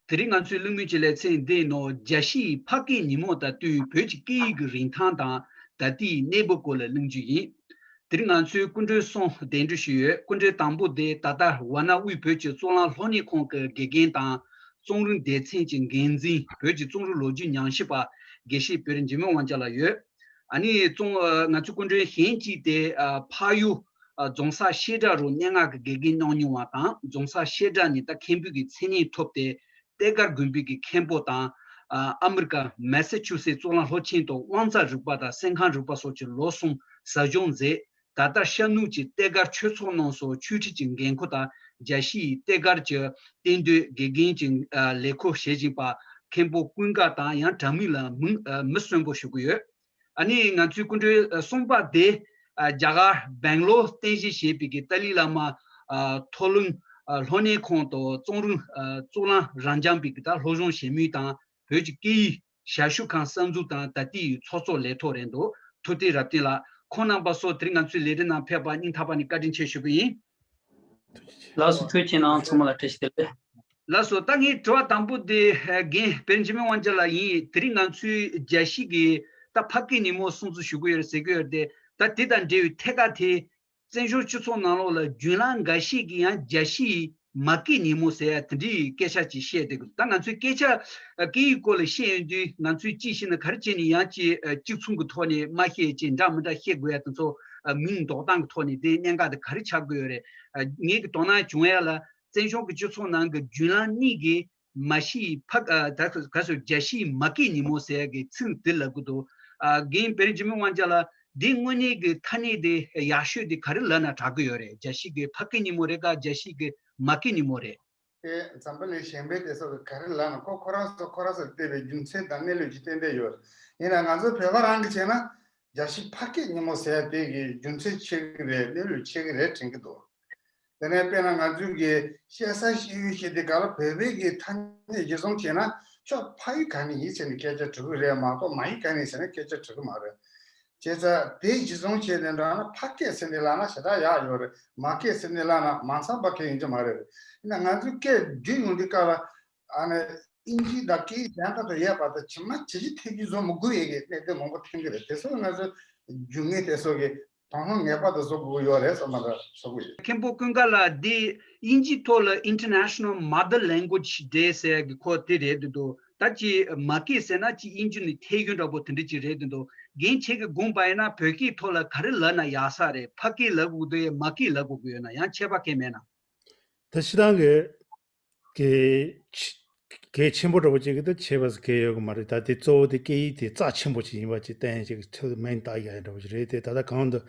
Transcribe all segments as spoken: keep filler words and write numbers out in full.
དེ་རིང་ང་ཚོའི་གླེང་མོལ་གྱི་ལེ་ཚན་འདིའི་ནང་རྒྱལ་སྤྱིའི་ཕ་སྐད་ཉིན་མོ་དང་བསྟུན་བོད་ཀྱི་སྐད་ཡིག་གི་རིན་ཐང་དང་ད་ལྟའི་གནས་བབ་སྐོར་ལ་གླེང་རྒྱུ་ཡིན། དེ་རིང་ང་ཚོའི་སྐུ་མགྲོན་གསུམ་གདན་འདྲེན་ཞུས་ཡོད། སྐུ་མགྲོན་དང་པོ་དེ་ད་ལྟ་ཝཱ་ཎ་དབུས་བོད་ཀྱི་གཙུག་ལག་སློབ་གཉེར་ཁང་གི་དགེ་རྒན་དང་། རྩོམ་རིག་སྡེ་ཚན་གྱི་འགན་འཛིན། བོད་ཀྱི་རྩོམ་རིག་ལོ་རྒྱུས་ཉམས་ཞིབ་པ། དགེ་བཤེས་བེ་རི་འཇིགས་མེད་དབང་རྒྱལ་ལགས་ཡོད། ཨ་ནི་རྩོམ་ཨ་ང་ཚོའི་སྐུ་མགྲོན་གཞན་གཅིག་དེ་ཨ་ཕ་ཡུལ་ཨ་རྫོང་སར་བཤད་གྲྭ་རུ་སྙན་ངག་གི་དགེ་རྒན་གནང་མྱོང་བ་དང་། རྫོང་སར་བཤད་གྲྭ་ནས་ད་མཁན་པོའི་གི་མཚན་གནས་ཐོབ་སྟེ། ལྟེ་དཀར་དགོན་པའི་གི་མཁན་པོ་དང་། ཨ་ཨ་མི་རི་ཀ་མེ་སི་ཆུ་སེ་གཙུག་ལག་སློབ་ཆེན་དུ་དབང་རྩ་རིག་པ་དང་སེམས་ཁམས་རིག་པ་སོགས་ཀྱི་ལོ་གསུམ་ཟབ་སྦྱོང་མཛད། ད་ལྟ་ཤར་ནུབ་ཀྱི་ལྟེ་བཀར་ཆོས་ཚོགས་ནང་སོགས་ཆོས་ཁྲིད་ཀྱི་འགན་འཁུར་དང་། རྒྱལ་སྤྱིའི་ལྟེ་བཀར་གྱི་གཏན་སྡོད་དགེ་རྒན་གྱི་ལས་ཁུར་བཞེས་བཞིན་པ། མཁན་པོ་ཀུན་དགའ་དང་ཡང་དྲ་མིག་ལ་མིང་མི་གསོན་པོ་ཞུ་གི་ཡོད། ཨ་ནི་ང་ཚོའི་སྐུ་མགྲོན་གསུམ་པ་དེ་རྒྱ་གར་སྦེང་ལོར་རྟེན་གཞི་བྱས་པའི་གི་ཏཱ་ལའི་བླ་མ་མཐོ་རིམ་སློབ་གཉེར་ཁང་དུ་རྩོམ་རིག་གཙུག་ལག་རབ་འབྱམས་པའི་གི་ད་སློབ་སྦྱོང་བྱེད་མུས་དང་། བོད་ཀྱི་སྐད་ཡིག་ཞབས་ཞུ་ཁང་གསར་འཛུགས་དང་ད་ལྟའི་ཚོགས་གཙོ་ལས་ཐོག་རེད་འདུག་ཐུབ་བསྟན་རབ་བརྟན་ལགས། ཁོང་རྣམ་པ་ཚོ་དེ་རིང་ང་ཚོའི་ལས་རིམ་ནང་ཕེབས་པར་སྙིང་ཐག་པ་ནས་བཀའ་དྲིན་ཆེ་ཞུ་གི་ཡིན། ལགས་སོ། ཐུགས་རྗེ་ཆེ་གནང་། ཚང་མ་ལ་བཀྲ་ཤིས་བདེ་ལེགས། ལགས་སོ། ད་ངའི་དྲི་བ་དང་པོ་དེ་རྒན་བེ་རི་འཇིགས་མེད་དབང་རྒྱལ་ལགས་ཡིན། དེ་རིང་ང་ཚོའི་རྒྱལ་སྤྱི་གི་ད་ཕ་སྐད་ཉིན་མོ་སྲུང་བརྩི་ཞུ་གི་ཡོད་རེད་ཟེར་གི་ཡོད་རེད་དེ། ད་དེ་དང་འབྲེལ་བའི་ཐད་ཀར་དེ། བཙན་བྱོལ་སྤྱི་ཚོགས་ནང་ལོགས་ལ་རྒྱུན་ལམ་འགའ་ཤས་ཀྱིས་ཡང་རྒྱལ་སྤྱིའི་མ་སྐད་ཉིན་མོ་ཟེར་ཡ་དེ་འདྲའི་སྐད་ཆ་ཅིག་བཤད་བསྡད་ཀྱི་འདུག་ད་ང་ཚོའི་སྐད་ཆ་སྐད་ཡིག་སྐོར་ལ་བཤད་ཡོང་དུས་ང་ཚོས་ཅིག་བཤད་ན་ག་རེ་བྱས་ནས་ཡང་ཅིག་གཅིག་མཚུངས་ཀྱི་ཐོག་ནས་མ་བཤད་ཅིག་འདྲ་མི་འདྲ་བཤད་དགོས་ཡ་དེ་ཚོ་མིང་འདོགས་སྟངས་ཀྱི་ཐོག་ནས་དེ་གནད་འགག་དེ་ག་རེ་ཆགས་ཀྱི་ཡོད་རེད། ངེད་ཀྱི་དོ་སྣང་བྱུང་ཡ་ལ་བཙན་བྱོལ་གྱི་སྤྱི་ཚོགས་ནང་གི་རྒྱུན་ལམ་གཉིས་ཀྱིས། མ་གཞི་ཕ་ཨ་ད་ག་ཟེར་རྒྱལ་སྤྱིའི་མ་སྐད་ཉིན་མོ་ཟེར་ཡ་གི་ཚིག་འདི་ལབ་གི་འདུག་ཨ་རྒན་བེ་རི་འཇིགས་མེད་དབང་རྒྱལ་ལགས། འདི་དངོས་གནས་ཀྱི་ཐ་སྙད་དེ་ཡག་ཤོས་དེ་ག་རེ་ལབ་ན་དྲག་གི་ཡོད་རེད། རྒྱལ་སྤྱི་གི་ཕ་སྐད་ཉིན་མོ་རེད་ག་རྒྱལ་སྤྱི་གི་མ་སྐད་ཉིན་མོ་རེད། དེ་འཛམ་བུ་གླིང་གཞན་པའི་དེ་ཚོ་གི་ག་རེ་ལབ་ན་ཁོ་ཁོ་རང་ཚོ་ཁོ་རང་ཚོར་བལྟས་པའི་རྒྱུ་མཚན་དང་གནས་ལུགས་ཀྱི་ཏན་ཏན་ཡོད་རེད། ཡིན་ན་ང་ཚོ་བོད་པ་རང་གི་བྱས་ན། རྒྱལ་སྤྱིའི་ཕ་སྐད་ཉིན་མོ་ཟེར་ཡ་དེ་གི་རྒྱུ་མཚན་ཆེ་གི་རེད། གནས་ལུགས་ཆེ་གི་རེད་དྲན་གི་འདུག་དེ་ནས་དཔེར་ན་ང་ཚོའི་གི་བཤད་ས་བཤད་ཡུལ་བཤད་དེ་ག་ལ་བོད་པའི་གི་ཐ་སྙད་གཞི་བཟུང་བྱས་ན་ཁྱོད་ཕ་ཡུལ་ག་ནས་ཡིན་ཟེར་ནས་སྐད་ཆ་དྲི་གི་རེད་མ་གཏོགས་མ་ཡུལ་ག་ནས་ཟེར་ནས་སྐད་ཆ་དྲི་གི་མ་རེད། བྱས་ཙང་དེ་གཞི་བཟུང་བྱས་ནས་འདྲ་ན་ཕ་སྐད་ཟེར་ནས་ལབ་ན་ཞེ་དྲག་ཡག་ཡོད་རེད། མ་སྐད་ཟེར་ནས་ལབ་ན་མ་འཚམས་པ་གང་ཡིན་གྱི་མ་རེད། ཡིན་ན་ང་ཚོའི་སྐད་བསྒྱུར་ཡོང་དུས་སྐབས་ལ་ཨ་ནི། དབྱིན་ཇི་དང་སྐད་ཡིག་གཞན་དག་ཏུ་ཡོད་པ་དང་ཇི་མ་ཇི་བཞིན་ཐད་ཀྱིས་བཟོ་མི་དགོས་ཡས་ཀྱི་གནད་དོན་མང་པོ་ཐོན་གྱི་རེད། དེ་ཚོ་ང་ཚོ་རྒྱུ་དངོས་དེ་ཚོ་གི་དོ་སྣང་ངེས་པར་དུ་བཟོ་དགོས་ཀྱི་ཡོད་རེད་བསམ་པ་འདྲ་བཟོ་གི་ཡོད། མཁན་པོ་ཀུན་དགའ་ལགས། འདི་དབྱིན་ཇིའི་ཐོག་ལ་International Mother Language Day ཟེར་ཡ་གི་ཁོ་དེ་རེད་འདུག་ད་ཅི་མ་སྐད་ཟེར་ན་ཅི་དབྱིན་ཇི་ནས་ཐད་ཡོད་འདྲ་པོ་དེ་འདྲ་ཅིག་རེད་འདུག་རྒན་ཁྱེད་ཀྱིས་དགོངས་པ་ཡིན་ན་བོད་སྐད་ཐོག་ལ་ག་རེ་ལབ་ན་ཡག་ས་རེད། ཕ་སྐད་ལབ་དགོས་འདུག་ཡ་མ་སྐད་ལབ་དགོས་ཀྱི་ཡོད་ན་ཡང་ཁྱད་པར་གང་མེད་ན། ད་སྤྱིར་བཏང་གི་གལ་ཆེ་གལ་ཆེན་པོ་འདྲ་པོ་ཅིག་གི་ད་བྱས་པ་ཟེར་གལ་ཡོད་གི་མ་རེད། ད་དེ་གཙོ་བོ་དེ་སྐད་ཡིག་དེ་རྩ་ཆེན་པོ་ཅིག་ཡིན་པ་ཅིག་གཏན་ཅིག་ཐོག་མིང་བཏགས་ཡ་འདྲ་པོ་ཅིག་རེད་དེ། ད་ལྟ་གང་དུ་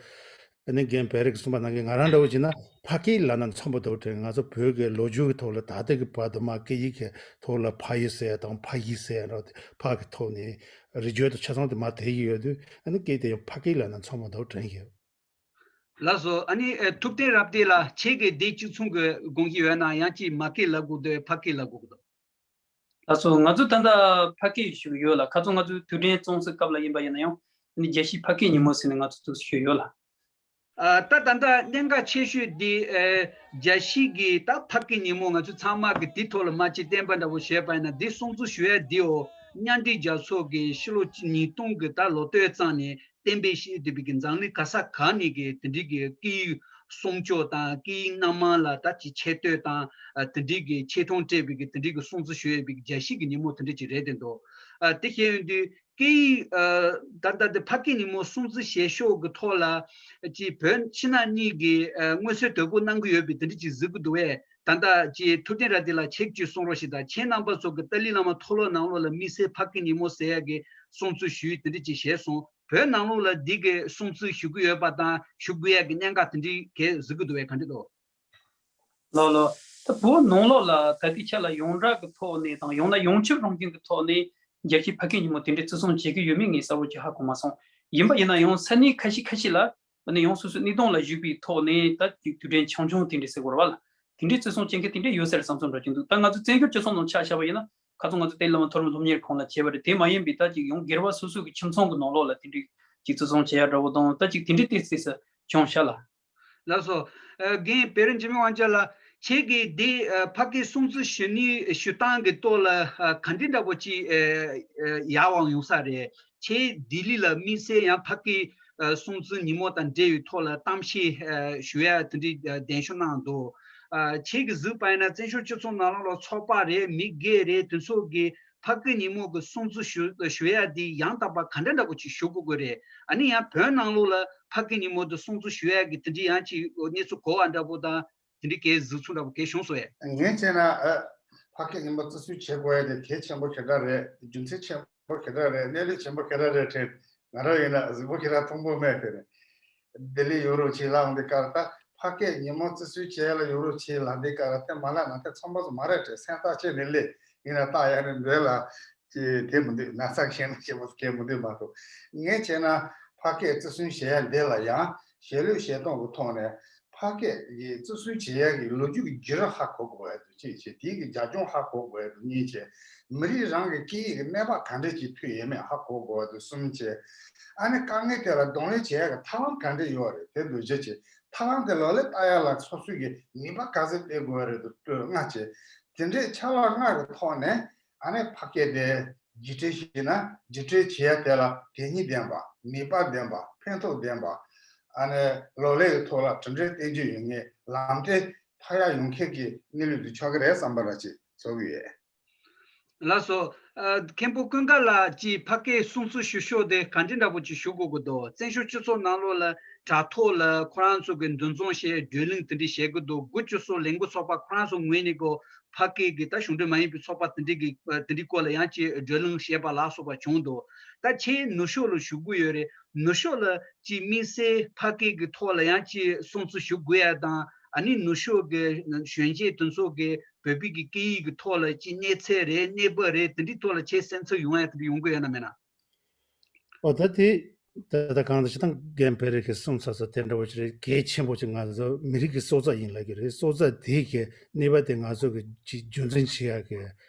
ཨ་ནི་རྒན་བེ་རི་གིས་གསུངས་པ་ནང་གི་ང་རང་འདྲ་པོ་བྱས་ན་ཕ་སྐད་ལབ་ན་འཚམ་པོ་འདུག་དྲན། ང་ཚོ་བོད་ཀྱི་ལོ་རྒྱུས་ཀྱི་ཐོག་ལ་ད་ལྟ་གི་བར་དུ་མ་སྐད་ཡིག་གི་ཐོག་ལ་ཕ་ཡུལ་ཟེར་ཡ་དང་ཕ་ཡིག་ཟེར་ཡ་འདྲ་པོ་དེ་ཕ་གི་ཐོག་ནས་རིགས་རྒྱུད་དང་ཆ་ཚང་དེ་མར་དར་གྱི་ཡོད་དུས་ཨ་ནི་སྐད་དེ་ཡང་ཕ་སྐད་ལབ་ན་འཚམ་པོ་འདུག་དྲན་གྱི་ཡོད། ལགས་སོ། ཨ་ནི་ཨེ་ཐུབ་བསྟན་རབ་བརྟན་ལགས། ཁྱེད་ཀྱིས་འདི་གཅིག་མཚུངས་ཀྱི་དགོངས་གཞི་ཡོད་ན་ཡང་ཅིག་མ་སྐད་ལབ་དགོས་འདུག་ཕ་སྐད་ལབ་དགོས་འདུག་ལགས་སོ། ང་ཚོ་ད་ལྟ་ཕ་སྐད་ཞུ་གི་ཡོད་ལ། ཁ་སང་ང་ཚོའི་དུས་དྲན་རྩོམ་སའི་སྐབས་ལ་ཡིན་པ་ཡིན་ན་ཡང་ཨ་ནི་རྒྱལ་སྤྱིའི་ཕ་སྐད་ཉིན་མོ་ཟེར་ནས་ང་ཚོ་ཚུགས་ཞུས་ཡོད་ལ། ཨ་ད་ད་ལྟ་གནད་འགག་ཆེ་ཤོས་འདི་ཨེ་རྒྱལ་སྤྱི་གི་ད་ཕ་སྐད་ཉིན་མོ་ང་ཚོ་ཚང་མ་གི་འདི་ཐོག་ལ་མ་ཅིག་བསྟན་པ་འདྲ་པོ་བྱས་པ་ཡིན་ན་འདི་སྲུང་བརྩི་ཞུ་ཡ་འདིའོ། མཉམ་འབྲེལ་རྒྱལ་ཚོགས་ཀྱི་ཕྱི་ལོ་ཉིས་སྟོང་གི་ད་ལོ་སྟོད་ཙམ་ནས་གཏན་འབེབས་བྱས་བསྡད་པའི་གི་འཛམ་གླིང་ག་ས་ག་ནས་གི་དེ་འདྲའི་གི་སྐད་ཡིག་སྲུང་སྐྱོབ་དང་སྐད་ཡིག་སྣ་མང་ལ་ད་ཅིག་ཆེ་བསྟོད་དང་ཨ་དེ་འདྲའི་གི་ཆེ་མཐོང་སྤྲད་པའི་གི་དེ་འདྲའི་གི་སྲུང་བརྩི་ཞུ་ཡས་པའི་གི་རྒྱལ་སྤྱི་གི་ཉིན་མོ་དེ་འདྲ་ཅིག་རེད་དེ་འདུག་ཨ་དེ་བཤད་ཡོང་དུས་སྐད་ཡིག་ཨ་ད་ལྟ་དེ་ཕ་སྐད་ཉིན་མོ་སྲུང་བརྩི་བྱེད་ཕྱོགས་ཀྱི་ཐོག་ལ་ཅིག་བོད་ཕྱི་ནང་གཉིས་ཀྱི་ཨ་མངོན་གསལ་དོད་པོ་གནང་གི་ཡོད་པའི་དེ་འདྲ་ཅིག་གཟིགས་ཀྱི་འདུག་བས། ད་ལྟ་ཅིག་ཐུབ་བསྟན་རབ་བརྟན་ལགས་ཁྱེད་ཀྱིས་གསུང་རོགས་ཞེས་དང་། ཁྱེད་རྣམ་པ་ཚོ་གི་ཏཱ་ལའི་བླ་མ་མཐོ་སློབ་ནང་ལོགས་ལ་དམིགས་བསལ་ཕ་སྐད་ཉིན་མོ་ཟེར་ཡ་གི་སྲུང་བརྩི་ཞུས་དེ་འདྲ་ཅིག་བྱས་སོང་། བོད་ནང་ལོགས་ལ་འདི་གི་སྲུང་བརྩི་ཞུ་གི་ཡོད་པ་དང་ཞུ་དགོས་ཡ་གི་གནད་འགག་དེ་འདྲའི་གས་གཟིགས་ཀྱི་འདུག་བས། ག་འདྲ་འདུག་ལགས་ལགས། ད་བོད་ནང་ལོགས་ལ་ད་ལྟའི་ཆ་ལ་ཡོངས་གྲགས་ཀྱི་ཐོག་ནས་དང་ཡང་ན་ཡོངས་ཁྱབ་རང་བཞིན་གྱི་ཐོག་ནས་རྒྱལ་སྤྱིའི་ཕ་སྐད་ཉིན་མོ་དེ་འདྲའི་བརྩི་སྲུང་བྱེད་ཀྱི་ཡོད་མེད་ངས་གསལ་པོ་ཅིག་ཧ་གོ་མ་སོང་། ཡིན་པ་ཡིན་ན་ཡང་ས་གནས་ཁ་ཤས་ཁ་ཤས་ལ་ཨ་ནི་ཡང་སོ་སོའི་གནས་སྟངས་ལ་གཞིགས་པའི་ཐོག་ནས་ད་ཅིག་དུས་དྲན་ཆུང་ཆུང་དེ་འདྲ་ཟེར་དགོས་རེད་བ་ལ། དེ་འདྲའི་བརྩི་སྲུང་བྱེད་མཁན་དེ་འདྲ་ཡོད་ས་རེད་བསམ་ཚུལ་འདྲ་ཅིག་འདུག་ད་ང་ཚོ་བཙན་བྱོལ་སྤྱི་ཚོགས་ནང་ཆ་བཞག་པ་ཡིན་ན་ཁ་སང་ང་ཚོ་ཏཱ་ལའི་བླ་མ་མཐོ་རིམ་སློབ་གཉེར་ཁང་ལ་བྱས་པ་རེད། དེ་མ་ཡིན་པའི་ད་ཅིག་ཡང་སྒེར་བ་སོ་སོ་གི་ཁྱིམ་ཚང་གི་ནང་ལོགས་ལ་དེ་འདྲའི་ཅིག་བརྩི་སྲུང་བྱེད་ཡ་འདྲ་བོ་དང་ད་ཅིག་དེ་འདྲའི་ཏོག་ཙམ་ཙམ་བྱུང་ཤག་ལ། ལགས་སོ། ཨ་རྒན་བེ་རི་འཇིགས་མེད་དབང་རྒྱལ་ལགས། ཁྱེད་ཀྱིས་འདི་ཨ་ཕ་སྐད་སྲུང་བརྩི་ཞུ་ནུས་ཞུ་སྟངས་ཀྱི་ཐོག་ལ་ཨ་ག་འདྲ་འདྲ་པོ་ཅིག་ཨ་ཨ་ཡག་པོ་ཡོང་ས་རེད། ཁྱེད་ལྡི་ལི་ལ་དམིགས་བསལ་ཡང་ཕ་སྐད་ཨ་སྲུང་བརྩི་ཉིན་མོ་དང་འབྲེལ་བའི་ཐོག་ལ་གཏམ་བཤད་ཨ་ཞུ་ཡ་དེ་འདྲའི་ཨ་གདན་ཞུ་གནང་འདུག་ཨ་ཁྱེད་ཀྱིས་གཟིགས་པ་ཡིན་ན་བཙན་བྱོལ་སྤྱི་ཚོགས་ནང་ལོགས་ལ་ཚོགས་པ་རེད། མི་སྒེར་རེད། དེ་ཚོ་གིས་ཕ་སྐད་ཉིན་མོ་གི་སྲུང་བརྩི་ཞུ་ཞུ་ཡ་འདི་ཡང་དག་པ་ག་འདྲ་འདྲ་པོ་ཅིག་ཞུ་དགོས་ཀྱི་རེད། ཨ་ནི་ཡང་བོད་ནང་ལོགས་ལ་ཕ་སྐད་ཉིན་མོ་འདི་སྲུང་བརྩི་ཞུ་ཡ་གི་དེ་འདྲའི་ཡང་ཅིག་གནས་ཚུལ་གོ་བ་འདྲ་པོ་དང་། དེ་འདྲའི་གའི་གཟིགས་ཚུལ་འདྲ་པོ་གའི་བྱུང་སོང་ཡས། ངས་བྱས་ན་ཨ་ཕ་སྐད་ཉིན་མོ་བརྩི་སྲུང་བྱེད་དགོས་ཡ་དེ་གལ་ཆེན་པོ་ག་འདྲ་རེད། རྒྱུ་མཚན་ཆེན་པོ་ག་འདྲ་རེད། གནས་ལུགས་ཆེན་པོ་ག་འདྲ་རེད་དྲན། ང་རང་ཡིན་ན་གཟིགས་པོ་ག་འདྲ་མཐོང་པོ་མེད་དེ་ནས། ལྡི་ལི་ཡོང་རོགས་བྱེད་ལབ་འདི་ཀར་ད་ཕ་སྐད་ཉིན་མོ་བརྩི་སྲུང་བྱེད་ཡ་ལ་ཡོང་རོགས་བྱེད་ལབ་འདི་ཀར་དེ་མ་ལ་ན་དེ་ཚང་མ་སུ་མ་རེད་དྲན། སེམས་ཐག་བཅད་ནས་སླེབས་ཡིན་ན་ད་ཡ་ནི་འདོད་ལ། ཅེས་དེ་མི་འདུག་ན་ཚ་ཁེངས་ན་ཞེ་པོ་ཁེངས་མི་འདུག་མ་གཏོགས། ངས་བྱས་ན་ཕ་སྐད་བརྩི་སྲུང་བྱེད་ཡ་འདི་ལ་ཡང་ཞལ་ལུས་ཞལ་གདམས་ཀྱི་ཐོག་ནས་ཕ་སྐད་ཀྱི་བརྩི་སྲུང་བྱེད་ཡ་གི་ལོ་རྒྱུས་ཀྱི་བརྒྱུད་རིམ་ཧ་གོ་དགོས་ཡ་འདུག་གཅིག་བྱས། དེའི་གི་རྒྱབ་ལྗོངས་ཧ་གོ་དགོས་ཡ་འདུག་གཉིས་བྱས། མི་རིགས་རང་གི་སྐད་ཡིག་གི་གནས་བབ་ག་འདྲ་ཅིག་ཐུག་ཡོད་མེད་ཧ་གོ་དགོས་ཡ་འདུག་གསུམ་བྱས། ཨ་ནི་དཀའ་ངལ་དེ་ལ་གདོང་ལེན་བྱེད་ཡ་གི་ཐབས་ལམ་ག་འདྲ་ཡོད་རེད། དེ་འདུག་བཞི་བྱས། ཐབས་ལམ་དེ་ལག་ལེན་བསྟར་ཡ་ལ་སོ་སོའི་གི་ནུས་པ་ག་ཚོད་སྤེལ་དགོས་ཡ་རེད་འདུག་ལྔ་བྱས། དེ་འདྲའི་ཆ་ལག་ལྔ་གི་ཐོག་ནས། ཨ་ནི་ཕ་སྐད་དེ་བརྒྱུད་འཕྲིན་ཞིག་ན་བརྒྱུད་འཕྲིན་བྱེད་ཡ་དེ་ལ་དོན་སྙིང་ལྡན་པ། ནུས་པ་ལྡན་པ། ཕན་ཐོགས་ལྡན་པ། ཨ་ནི་ལག་ལེན་གྱི་ཐོག་ལ་གྲུབ་འབྲས་བསྟན་རྒྱུ་ཡོད་མཁན། ལམ་སྟོན་ཕར་ཡག་ཡོང་མཁན་གྱི་གནས་ལུགས་དེ་ཆགས་ཀྱི་རེད་བསམ་པ་འདྲ་ཅིག་ཚོར་གྱི་ཡོད། ལགས་སོ། ཨ་མཁན་པོ་ཀུན་དགའ་ལགས་ཀྱིས་ཕ་སྐད་སྲུང་བརྩི་ཞུ་ཕྱོགས་དེ་ག་འདྲ་འདྲ་པོ་ཅིག་ཞུ་དགོས་ཀྱི་འདུག་བཙན་བྱོལ་སྤྱི་ཚོགས་ནང་ལོགས་ལ་དྲ་ཐོག་ལ་ཁོ་རང་ཚོ་གི་འདུ་འཛོམས་བྱས། བགྲོ་གླེང་དེ་འདྲ་བྱེད་ཀྱི་འདུག་དགུ་བཅུ་སོགས་ལས་འགུལ་ཚོགས་པ་ཁོ་རང་ཚོ་ངོས་ནས་ཀོ་ཕ་སྐད་ཀྱི་ད་གཞུང་འབྲེལ་མ་ཡིན་པའི་ཚོགས་པ་དེ་འདྲའི་གི་དེ་འདྲའི་སྐོར་ལ་ཡང་ཅིག་བགྲོ་གླེང་བྱས་པ་ལ་སོགས་པ་བྱུང་འདུག་ད་ཁྱེད་ནུབ་ཕྱོགས་ལ་བཞུགས་ཀྱི་ཡོད་རེད། ནུབ་ཕྱོགས་ལ་ཅིག་དམིགས་བསལ་ཕ་སྐད་ཀྱི་ཐོག་ལ་ཡང་ཅིག་སྲུང་བརྩི་ཞུ་དགོས་ཡ་དང་། ཨ་ནི་ནུབ་ཕྱོགས་ཀྱི་གཞོན་སྐྱེས་དེ་ཚོ་གི་བོད་པའི་གི་སྐད་ཡིག་གི་ཐོག་ལ་ཅིག་གནས་ཚད་རེད། གནས་བབ་རེད། དེ་འདྲའི་ཐོག་ལ་ཁྱེད་སེམས་ཚོར་ཡོང་ཡ་དེ་འདྲ་ཡོང་གི་ཡོད་ན་མེད་ན། ཨོ་ད་དེ། ད་ལྟ་གང་ལྟར་བྱས་ཙང་རྒན་བེ་རི་གིས་གསུངས་ཚར་ཚར་དེ་འདྲ་བོ་ཞིག་རེད། གལ་ཆེན་པོ་ཞིག་ང་ཚོ་མི་རིགས་ཀྱི་སྲོག་རྩ་ཡིན་ལབ་ཀྱི་རེད། སྲོག་རྩ་དེ་གི་གནས་བབ་དེ་ང་ཚོ་གི་ཅིག་རྒྱུན་འཛིན་བྱེད་ཡག་གི་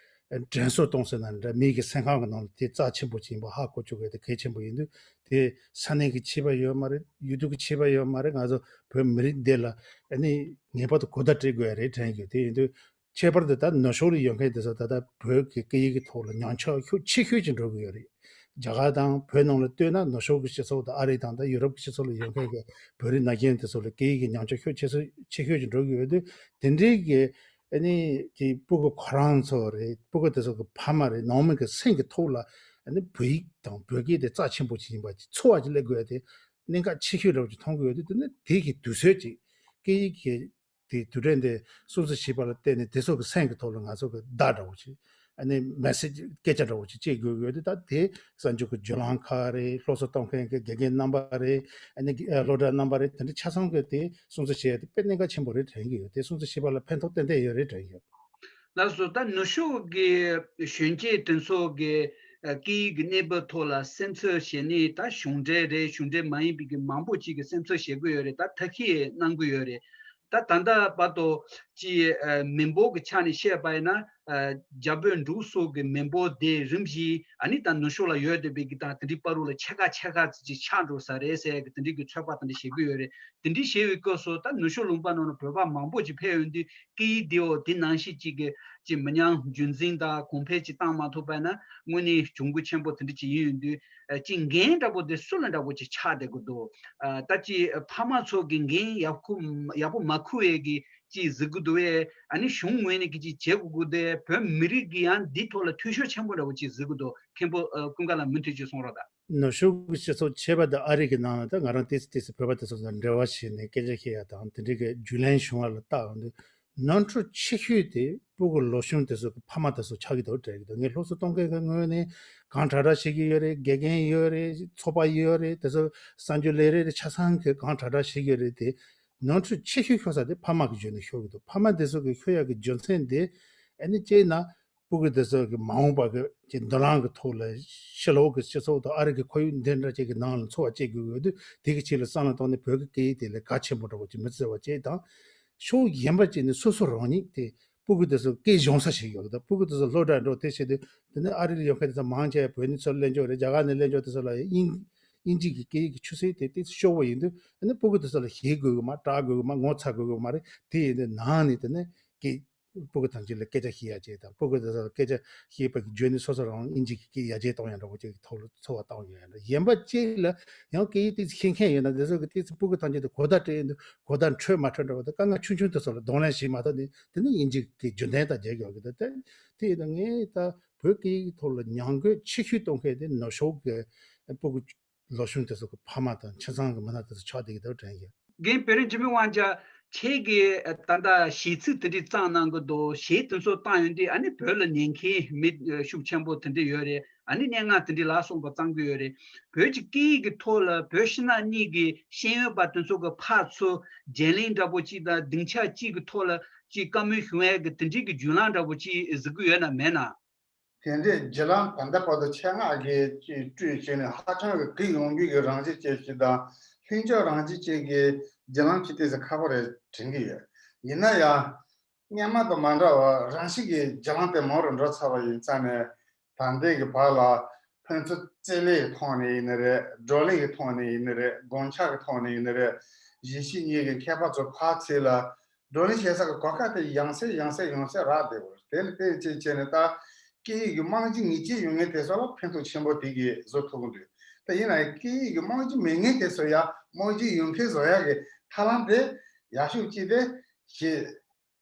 དྲན་གསོ་གཏོང་ཟེར་ན་འདྲ། མི་གི་སེམས་ཁམས་ཀྱི་ནང་ལ་དེ་རྩ་ཆེན་པོ་ཅིག་ཡིན་པ་ཧ་གོ་བཅུག་ཡ་དེ་གལ་ཆེན་པོ་ཡིན་དུས། དེ་ས་གནས་ཀྱི་ཁྱད་པར་ཡོད་མ་རེད། ཡུལ་དུས་ཀྱི་ཁྱད་པར་ཡོད་མ་རེད། ང་ཚོ་བོད་མི་རིགས་འདི་ལ་ཨ་ནི་ངེས་པར་དུ་གོ་བརྡ་སྤྲད་དགོས་ཡ་རེད་དྲན་གྱི་ཡོད། དེ་ཡིན་དུས། ཁྱད་པར་དུ་ད་ནུབ་ཕྱོགས་ལ་ཡོད་མཁན་དེ་ཚོ་ད་ལྟ་བོད་ཀྱི་སྐད་ཡིག་གི་ཐོག་ལ་ཉམས་ཆག་ཤུགས་ཆེ་ཤོས་ཅིག་འགྲོ་གི་ཡོད་རེད། རྒྱ་གར་དང་བོད་ནང་ལ་ལྟོས་ན་ནུབ་ཕྱོགས་ཀྱི་སྤྱི་ཚོགས་དང་ཨ་རི་དང་ད་ཡུ་རོབ་ཀྱི་སྤྱི་ཚོགས་ལ་ཡོད་མཁན་གྱི་བོད་རིགས་ནང་རྐྱེན་དེ་ཚོ་ལ་སྐད་ཡིག་གི་ཉམས་ཆག་ཤུགས་ཆེ་ཤོས་ཆེ་ཤོས་ཅིག་འགྲོ་གི་ཡོད་དུས། དེ་འདྲའི་གི་ཨ་ནི་གི་སྤུ་གུ་ཁོ་རང་ཚོ་རེད། སྤུ་གུ་དེ་ཚོ་གི་ཕ་མ་རེད། ནང་མི་གི་སེམས་ཀྱི་ཐོག་ལ་ཨ་ནི་བོད་ཡིག་དང་བོད་སྐད་དེ་རྩ་ཆེན་པོ་ཅིག་ཡིན་པ་ཅིག་ཚོར་བ་ཅིག་སླེབས་དགོས་ཡ་དེ་གནད་འགག་ཆེ་ཤོས་འདྲ་བོ་ཅིག་མཐོང་གི་ཡོད་དུས། དེ་ནི་དེ་གི་དུས་ཚོད་ཅིག་སྐད་ཡིག་གི་དེ་དུས་དྲན་དེ་སྲུང་བརྩི་བྱེད་པ་ལ་བརྟེན་ནས་དེ་ཚོ་གི་སེམས་ཀྱི་ཐོག་ལ་ང་ཚོ་གི་བརྡ་འདྲ་བོ་ཅིག་ཨ་ནི་མེ་སེ་ཇི་སྐད་ཆ་འདྲ་བོ་ཅིག་སྐྱེལ་དགོས་ཡོད་དུས། ད་དེ་གསར་འགྱུར་གྱི་བརྒྱུད་ལམ་ཁག་རེད། སློབ་གསོ་གཏོང་མཁན་གྱི་དགེ་རྒན་རྣམ་པ་རེད། ཨ་ནི་སློབ་གྲྭ་རྣམ་པ་རེད། དེ་འདྲ་ཆ་ཚང་གི་དེ་སྲུང་བརྩི་བྱེད་ཡ་དེ་དཔེ་གནད་འགག་ཆེན་པོ་རེད་དྲན་གྱི་ཡོད། དེ་སྲུང་བརྩི་བྱེད་པ་ལ་ཕན་ཐོགས་ཏན་ཏན་ཡོད་རེད་དྲན་གྱི་ཡོད། ལགས་སོ། ད་ནུབ་ཕྱོགས་ཀྱི་གཞོན་སྐྱེས་དེ་ཚོ་གི་ཨ་སྐད་ཡིག་གི་གནས་བབ་ཐོག་ལ་སེམས་ཚོར་བྱེད་ནི། ད་གཞུང་འབྲེལ་རེད། གཞུང་འབྲེལ་མ་ཡིན་པའི་གི་མང་པོ་ཅིག་གི་སེམས་ཚོར་བྱེད་ཀྱི་ཡོད་རེད། ད་ཐབས་ཤེས་གནང་གི་ཡོད་རེད། ད་ད་ལྟ་བར་དུ་ཅིག་ཨ་མི་འབོར་གྱི་ཆ་ནས་བཤད་པ་ཡིན་ན། ཨ་རྒྱ་བོད་འབྲུག་སོགས་ཀྱི་མི་འབོར་དེ་རིམ་བཞིན་ཨ་ནི་ད་ནུབ་ཕྱོགས་ལ་ཡོད་བསྡད་པའི་གི་དང་དེ་འདྲའི་བར་དུ་ལ་ཕྱེད་ཀ་ཕྱེད་ཀ་ཙམ་ཅིག་ཆག་འགྲོ་ས་རེད་ཟེར་ཡ་གི་དེ་འདྲའི་གི་ཚོད་དཔག་དེ་འདྲ་བྱེད་ཀྱི་ཡོད་རེད། དེ་འདྲའི་བྱེད་པའི་སྐབས་སུ་ད་ནུབ་ཕྱོགས་ལུང་པ་ནང་ལ་བོད་པ་མང་པོ་ཅིག་ཕེབས་ཡོང་དུས། སྐད་ཡིག་དེའོ་དེ་ནང་བཞིན་ཅིག་གི་ཅིག་མི་ཉམས་རྒྱུན་འཛིན་དང་གོང་འཕེལ་ཅིག་བཏང་མ་ཐུབ་པ་ན། དངོས་གནས་གྱོང་གུད་ཆེན་པོ་དེ་འདྲ་ཅིག་ཡིན་ཡོང་དུས། ཨ་ཅིག་འགན་འདྲ་པོ་དེ་སུ་ལ་འདྲ་པོ་ཅིག་ཆགས་བསྡད་ཀྱི་འདུག་ཨ་ད་ཅིག་ཕ་མ་ཚོ་གི་འགན་ཡག་ཁུ་ཡག་པོ་མ་འཁུར་བའི་གི་ཅིག་གཟིགས་ཀྱི་འདུག་བས། ཨ་ནི་གཞུང་ངོས་ནས་གི་ཅིག་བྱེད་དགོས་ཀྱི་འདུག་བས། བོད་མི་རིགས་ཀྱི་ཡང་འདི་ཐོག་ལ་འཐུས་ཤོར་ཆེན་པོ་འདྲ་པོ་ཅིག་གཟིགས་ཀྱི་འདུག་མཁན་པོ་ཨ་ཀུན་དགའ་ལགས་མུ་མཐུད་ཅིག་གསུང་རོགས་གདའ། ནུབ་ཕྱོགས་ཀྱི་སྤྱི་ཚོགས་ཁྱད་པར་དུ་ཨ་རི་གི་ནང་ལ་ད་ང་རང་ཏོག་ཙམ་ཏོག་ཙམ་བོད་པ་དེ་ཚོ་དང་འབྲེལ་བ་བྱས་ནས་སྐད་ཆ་བཤད་ཡ་དང་དེ་འདྲའི་གི་བརྒྱུད་ལམ་བྱུང་བ་ལ་བལྟ་ཡོང་དུས། ནོར་འཁྲུལ་ཆེ་ཤོས་དེ་སྤུ་གུ་ལོ་ཆུང་དེ་ཚོ་གི་ཕ་མ་དེ་ཚོ་ཆགས་ཀྱི་འདུག་དྲན་གྱི་འདུག་ངས་སློབ་གསོ་གཏོང་མཁན་གྱི་ངོས་ནས་གང་དྲག་དྲག་བྱེད་ཀྱི་ཡོད་རེད། དགེ་རྒན་ཡོད་རེད། ཚོགས་པ་ཡོད་རེད། དེ་ཚོ་གསར་འགྱུར་ལས་རེས་རེད། ཆ་ཚང་གི་གང་དྲག་དྲག་བྱེད་ཀྱི་ཡོད་རེད་དེ། ནོར་འཁྲུལ་ཆེ་ཤོས་ཤོར་ས་དེ་ཕ་མ་གི་ཇོན་ནས་ཤོར་གྱི་འདུག་ཕ་མ་དེ་ཚོ་གི་ཤོར་ཡག་གི་རྒྱུ་མཚན་དེ་ཨ་ནི་སྤྱིར་ན་སྤུ་གུ་དེ་ཚོ་གི་མ་འོངས་པ་གི་ཀྱི་མདུན་ལམ་གི་ཐོག་ལ་ཕྱི་ལོགས་གི་སྤྱི་ཚོགས་དང་ཨ་རི་གི་ཁོར་ཡུག་འདི་འདྲ་ཅིག་གི་ནང་ལ་འཚོ་བ་སྐྱེལ་དགོས་ཡོད་དུས། དེ་གི་ཆེད་ལ་བསམ་བློ་བཏང་ནས་བོད་ཀྱི་སྐད་ཡིག་དེ་ལ་གལ་ཆེན་པོ་འདྲ་བོ་ཅིག་མི་བརྩི་བ་བཅས་དང་། ཕྱོགས་གཞན་པ་ཅིག་ནས་སོ་སོ་རང་ཉིད་དེ་སྤུ་གུ་དེ་ཚོ་སྐད་སྦྱོང་ས་ཞིག་ཡོད་གི། ད་སྤུ་གུ་དེ་ཚོ་སློབ་གྲྭར་འགྲོ་དེ་བྱེད་དུས་དེ་ནས་ཨ་རི་ལ་ཡོད་མཁན་དེ་ཚོ་མང་ཆེ་བ་བོད་ནས་ཚུར་སླེབས་འཇོག་རེད། རྒྱ་གར་ནས་སླེབས་འཇོག་དེ་ཚོ་ལ་དབྱིན་ དབྱིན་ཇི་གི་སྐད་ཡིག་གི་ཆུ་ཚད་དེ་ཏོག་ཙམ་ཤོར་བ་ཡིན་དུས། ཨ་ནི་སྤུ་གུ་དེ་ཚོ་ལ་ཤེས་དགོས་གི་མ། བཀྲ་དགོས་གི་མ། ངོ་ཚ་དགོས་གི་མ་རེད། དེ་ཡིན་དུས་ནང་ནས་དེ་ནས་སྐད། སྤུ་གུ་ཐམས་ཅད་ལ་སྐད་ཆ་བཤད་ཡ་བྱས་དང་། སྤུ་གུ་དེ་ཚོ་ལ་སྐད་ཆ་བཤད་པ་གི་བརྒྱུད་ནས་སོ་སོ་རང་དབྱིན་ཇི་གི་སྐད་ཡར་རྒྱས་གཏོང་ཡ་འདྲ་བོ་ཅིག་གི་ཐོག་ལ་ཚོར་བ་བཏང་ཡོད་ཡ་འདྲ། གཞན་པ་གཅིག་ལ་ཡང་སྐད་ཡིག་ཏོག་ཙམ་ཤེས་མཁན་ཡོད་ན། དེ་ཚོ་གི་ཏོག་ཙམ་སྤུ་གུ་ཐམས་ཅད་དུ་གོ་བརྡ་སྤྲད་ཡོང་དུས་གོ་བརྡ་འཕྲོད་མ་འཕྲོད་འདྲ་བོ་དང་། དཀའ་ངལ་ཆུང་ཆུང་དེ་ཚོ་ལ་གདོང་ལེན་བྱེད་མ་ཐུབ་ནས། དེ་ནི་དབྱིན་ཇི་གི་རྒྱུན་ལྡན་དང་མཇལ་ཡོང་གི་འདུག་དེ་དེ་ཡིན་ན་ངས་ད་བོད་སྐད་ཡིག་ཐོག་ལ་ཉམས་རྒུད་ཆེ་ཤོས་གཏོང་མཁན་དེ་ནུབ་ཕྱོགས་ཀྱི་སྤུ་གུ་ལོ་ཆུང་དེ་ཚོ་གི་ཕ་མ་དང་ཁྱིམ་ཚང་གི་མི་སྣ་དེ་ཚོ་ཆགས་བསྡད་ཀྱི་འདུག་དྲན་གྱི། རྒན་བེ་རི་འཇིགས་མེད་དབང་རྒྱལ། ཁྱེད་ཀྱིས་ད་ལྟ་གཞས་ཚིག་དེ་འདྲའི་བརྩམས་གནང་གི་འདུག་གཞས་དེ་ཚོ་བཏང་ཡོང་དུས། ཨ་ནི་བོད་ལ་ཉན་མཁན་མི་ཤུགས་ཆེན་པོ་དེ་འདྲ་ཡོད་རེད། ཨ་ནི་སྙན་ངག་དེ་འདྲའི་ལ་སོགས་པ་བརྩམས་ཀྱི་ཡོད་རེད། བོད་ཀྱི་སྐད་ཡིག་གི་ཐོག་ལ་བོད་ཕྱི་ནང་གཉིས་ཀྱི་ཤེས་ཡོན་པ་དེ་ཚོ་གི་ཕར་ཚུར་བརྗེ་ལེན་འདྲ་པོ་ཅིག་དང་། སྡིངས་ཆ་གཅིག་གི་ཐོག་ལ་ཅིག་བཀའ་མོལ་ཞུ་ཡ་གི་དེ་འདྲའི་གི་བརྒྱུད་ལམ་འདྲ་པོ་ཅིག་གཟིགས་ཀྱི་ཡོད་ན་མེད་ན། དེ་འདྲའི་བརྒྱུད་ལམ་ད་ལྟ་བར་དུ་ཆེད་མངགས་ཀྱིས་ཅིག་སྤྲོད་བྱས་ནས་ཧ་ཅང་གི་གུ་ཡངས་པའི་གི་རང་བཞིན་ཅན་ཞིག་དང་། ལྷིང་འཇགས་རང་བཞིན་ཅན་གྱི་བརྒྱུད་ལམ་ཅིག་ཏོག་ཙམ་ཁག་པོ་རེད་དྲན་གྱི་ཡོད། ཡིན་ན་ཡང་། སྔོན་མ་དང་མ་འདྲ་བར་རང་བཞིན་གྱིས་བརྒྱུད་ལམ་དེ་མང་རུ་འགྲོ་ཚར་བ་ཡིན་ཙང་ནས། ད་ལྟའི་གི་བར་ལ་ཕན་ཚུན་རྩེད་ལེན་གྱི་ཐོག་ནས་ཡིན་ནི་རེད། བགྲོ་གླེང་གི་ཐོག་ནས་ཡིན་ནི་རེད། སྒོམ་ཆགས་ཀྱི་ཐོག་ནས་ཡིན་ནི་རེད། གཞིས་བྱེས་གཉིས་ཀྱི་མཁས་པ་ཚོ་ཕར་ཚུར་ལ་བགྲོ་གླེང་བྱེད་ས་གི་གོ་སྐབས་དེ་ཡང་སེ་ཡང་སེ་ཡང་སེ་རག་བསྡད་པ་རེད། དེ་ལ་བརྟེན་བྱས་བྱས་ནས། ད་སྐད་ཡིག་གི་རྨང་གཞི་ངེས་ཅན་ཡོད་མཁན་དེ་ཚོ་ལ་ཕན་ཐོགས་ཆེན་པོ་དེ་གིས་བཟོ་ཐུབ་ཀྱི་འདུག་ད་ཡིན་ན་ཡང་སྐད་ཡིག་གི་རྨང་གཞི་མེད་མཁན་དེ་ཚོ་ཡང་རྨང་གཞི་ཡོད་མཁན་བཟོ་ཡག་གི་ཐབས་ལམ་དེ་ཡག་ཤོས་གཅིག་དེ་གཞས།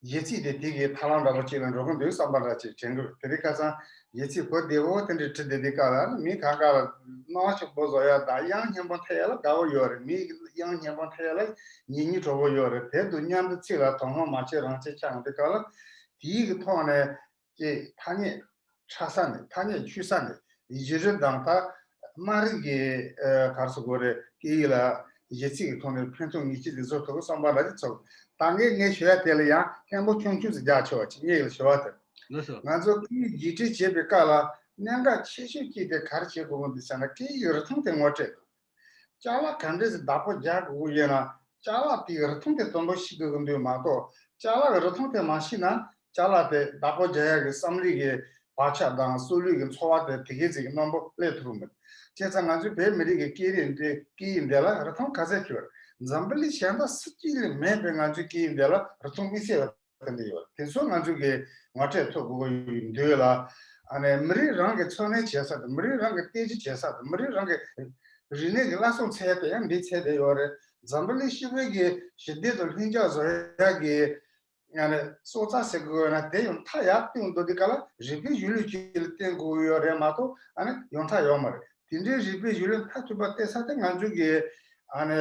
གཞས་ཚིག་དེ་དེ་གི་ཐབས་ལམ་འདྲ་པོ་གཅིག་ལ་འགྲོ་གི་འདུག་བསམ་པ་འདྲ་ཅིག་དྲན་གི། དེ་རིང་ཁ་སང་གཞས་ཚིག་གོ་བདེ་བོ་དེ་འདྲ་བྲིས་བསྡད་དུས་སྐབས་ལ། མི་གང་ག་ལ་སྣང་བ་ཆེན་པོ་བཟོ་ཡ་དང་། དབྱངས་སྙན་པོ་འཐེན་ཡ་ལ་དགའ་བོ་ཡོད་རེད། མི་དབྱངས་སྙན་པོ་འཐེན་ཡ་ལ་ཉན་སྙིང་བྲོ་བོ་ཡོད་རེད། དེ་དང་མཉམ་དུ་ཚིག་ལ་དོ་སྣང་མ་བྱེད་རང་བྱེད་ཆགས་འདུག་སྐབས་ལ། དེའི་གི་ཐོག་ནས་ཀྱི་ཐ་སྙད་ཆགས་ས་ནས། ཐ་སྙད་ཆུད་ས་ནས། གཞི་རིམ་དང་ད་དམའ་རིམ་གྱི་ཨ་ག་རེ་ཟེར་དགོས་རེད། སྐད་ཡིག་ལ་གཞས་ཚིག་གི་ཐོག་ནས་ཕན་ཐོགས་ངེས་ཅན་དེ་བཟོ་ཐུབ་བསམ་པ་འདྲ་ཅིག་ཚོར། ད་ངས་ངས་ཞུ་ཡ་དེ་ལ་ཡང་སྐད་འབོར་ཆུང་ཆུང་ཟིག་རྒྱག་ཆོག་པ་ཅིག་ངས་ཡིན་ཞུ་བ་དེ། ལགས་སོ། ང་ཚོ་སྐད་ཡིག་བརྒྱུད་འཕྲིན་བྱེད་པའི་སྐབས་ལ་གནད་འགག་ཆེ་ཤོས་གཅིག་དེ་ག་རེ་བྱེད་དགོས་ཀྱི་འདུག་ཟེར་ན། སྐད་ཡིག་རིགས་མཐུན་དེ་ངོ་སྤྲོད་དགོས། ཅ་ལག་ག་འདྲས་སེ་བདག་པོ་རྒྱག་དགོས་ཀྱི་ཡོད་ན། ཅ་ལག་དེའི་རིགས་མཐུན་དེ་དོན་དུ་ཤེས་དགོས་ཀྱི་འདུག་མ་གཏོགས། ཅ་ལག་གི་རིགས་མཐུན་དེ་མ་ཤེས་ན། ཅ་ལག་དེ་བདག་པོ་རྒྱག་ཡག་གི་བསམ་བློའི་གི་བག་ཆགས་དང་། སྲོག་ལུས་ཀྱི་ཚོར་བ་དེ་དེ་གའི་ཚིག་གི་རྣོན་པོ་སླེབས་ཐུབ་མེད། བྱས་ཙང་ང་ཚོའི་བོད་མི་རིགས་ཀྱི་སྐད་རིགས་འདི། སྐད་ཡིག་འདི་ལ་རིགས་མཐུན་ག་ཚད་ཡོད། འཛམ་བུ་གླིང་གཞན་དག་སུ་གཅིག་ལ་མེད་པའི་ང་ཚོའི་སྐད་ཡིག་འདི་ལ་རིགས་མཐུན་དམིགས་བསལ་བ་དེ་འདྲ་ཡོད། དེ་ཚོ་ང་ཚོ་གིས་ངོ་སྤྲོད་ཐུབ་དགོས་ཀྱི་འདུག་ལ། ཨ་ནི་མི་རིགས་རང་གི་འཚོ་གནས་བྱེད་ས་དང་། མི་རིགས་རང་གི་རྟེན་གཞི་བྱེད་ས་དང་། མི་རིགས་རང་གི་རིག་གནས་ཀྱི་བླ་སྲོག་འཚོལ་ཡ་དེ་ཡང་འདི་འཚོལ་བསྡད་ཡོད་རེད། འཛམ་བུ་གླིང་ཕྱི་པའི་གི་ཞི་བདེ་དང་ལྷིང་འཇགས་བཟོ་ཡ་གི་ཨ་ནི་སྲོག་རྩ་ཟེར་དགོས་ན། དེ་ཡང་མཐའ་ཡར་བཏོན་འདུག་དུས་སྐབས་ལ་རིག་པའི་གཞུང་ལུགས་ཅིག་ལ་བརྟེན་དགོས་ཡོད་རེད་མ་གཏོགས། ཨ་ནི་ཡང་མཐའ་ཡོད་མ་རེད། དེ་འདྲའི་རིག་པའི་གཞུང་ལུགས་མཐར་ཐུག་པ་བལྟ་ས་དེ་ང་ཚོ་གི་ཨ་ནི་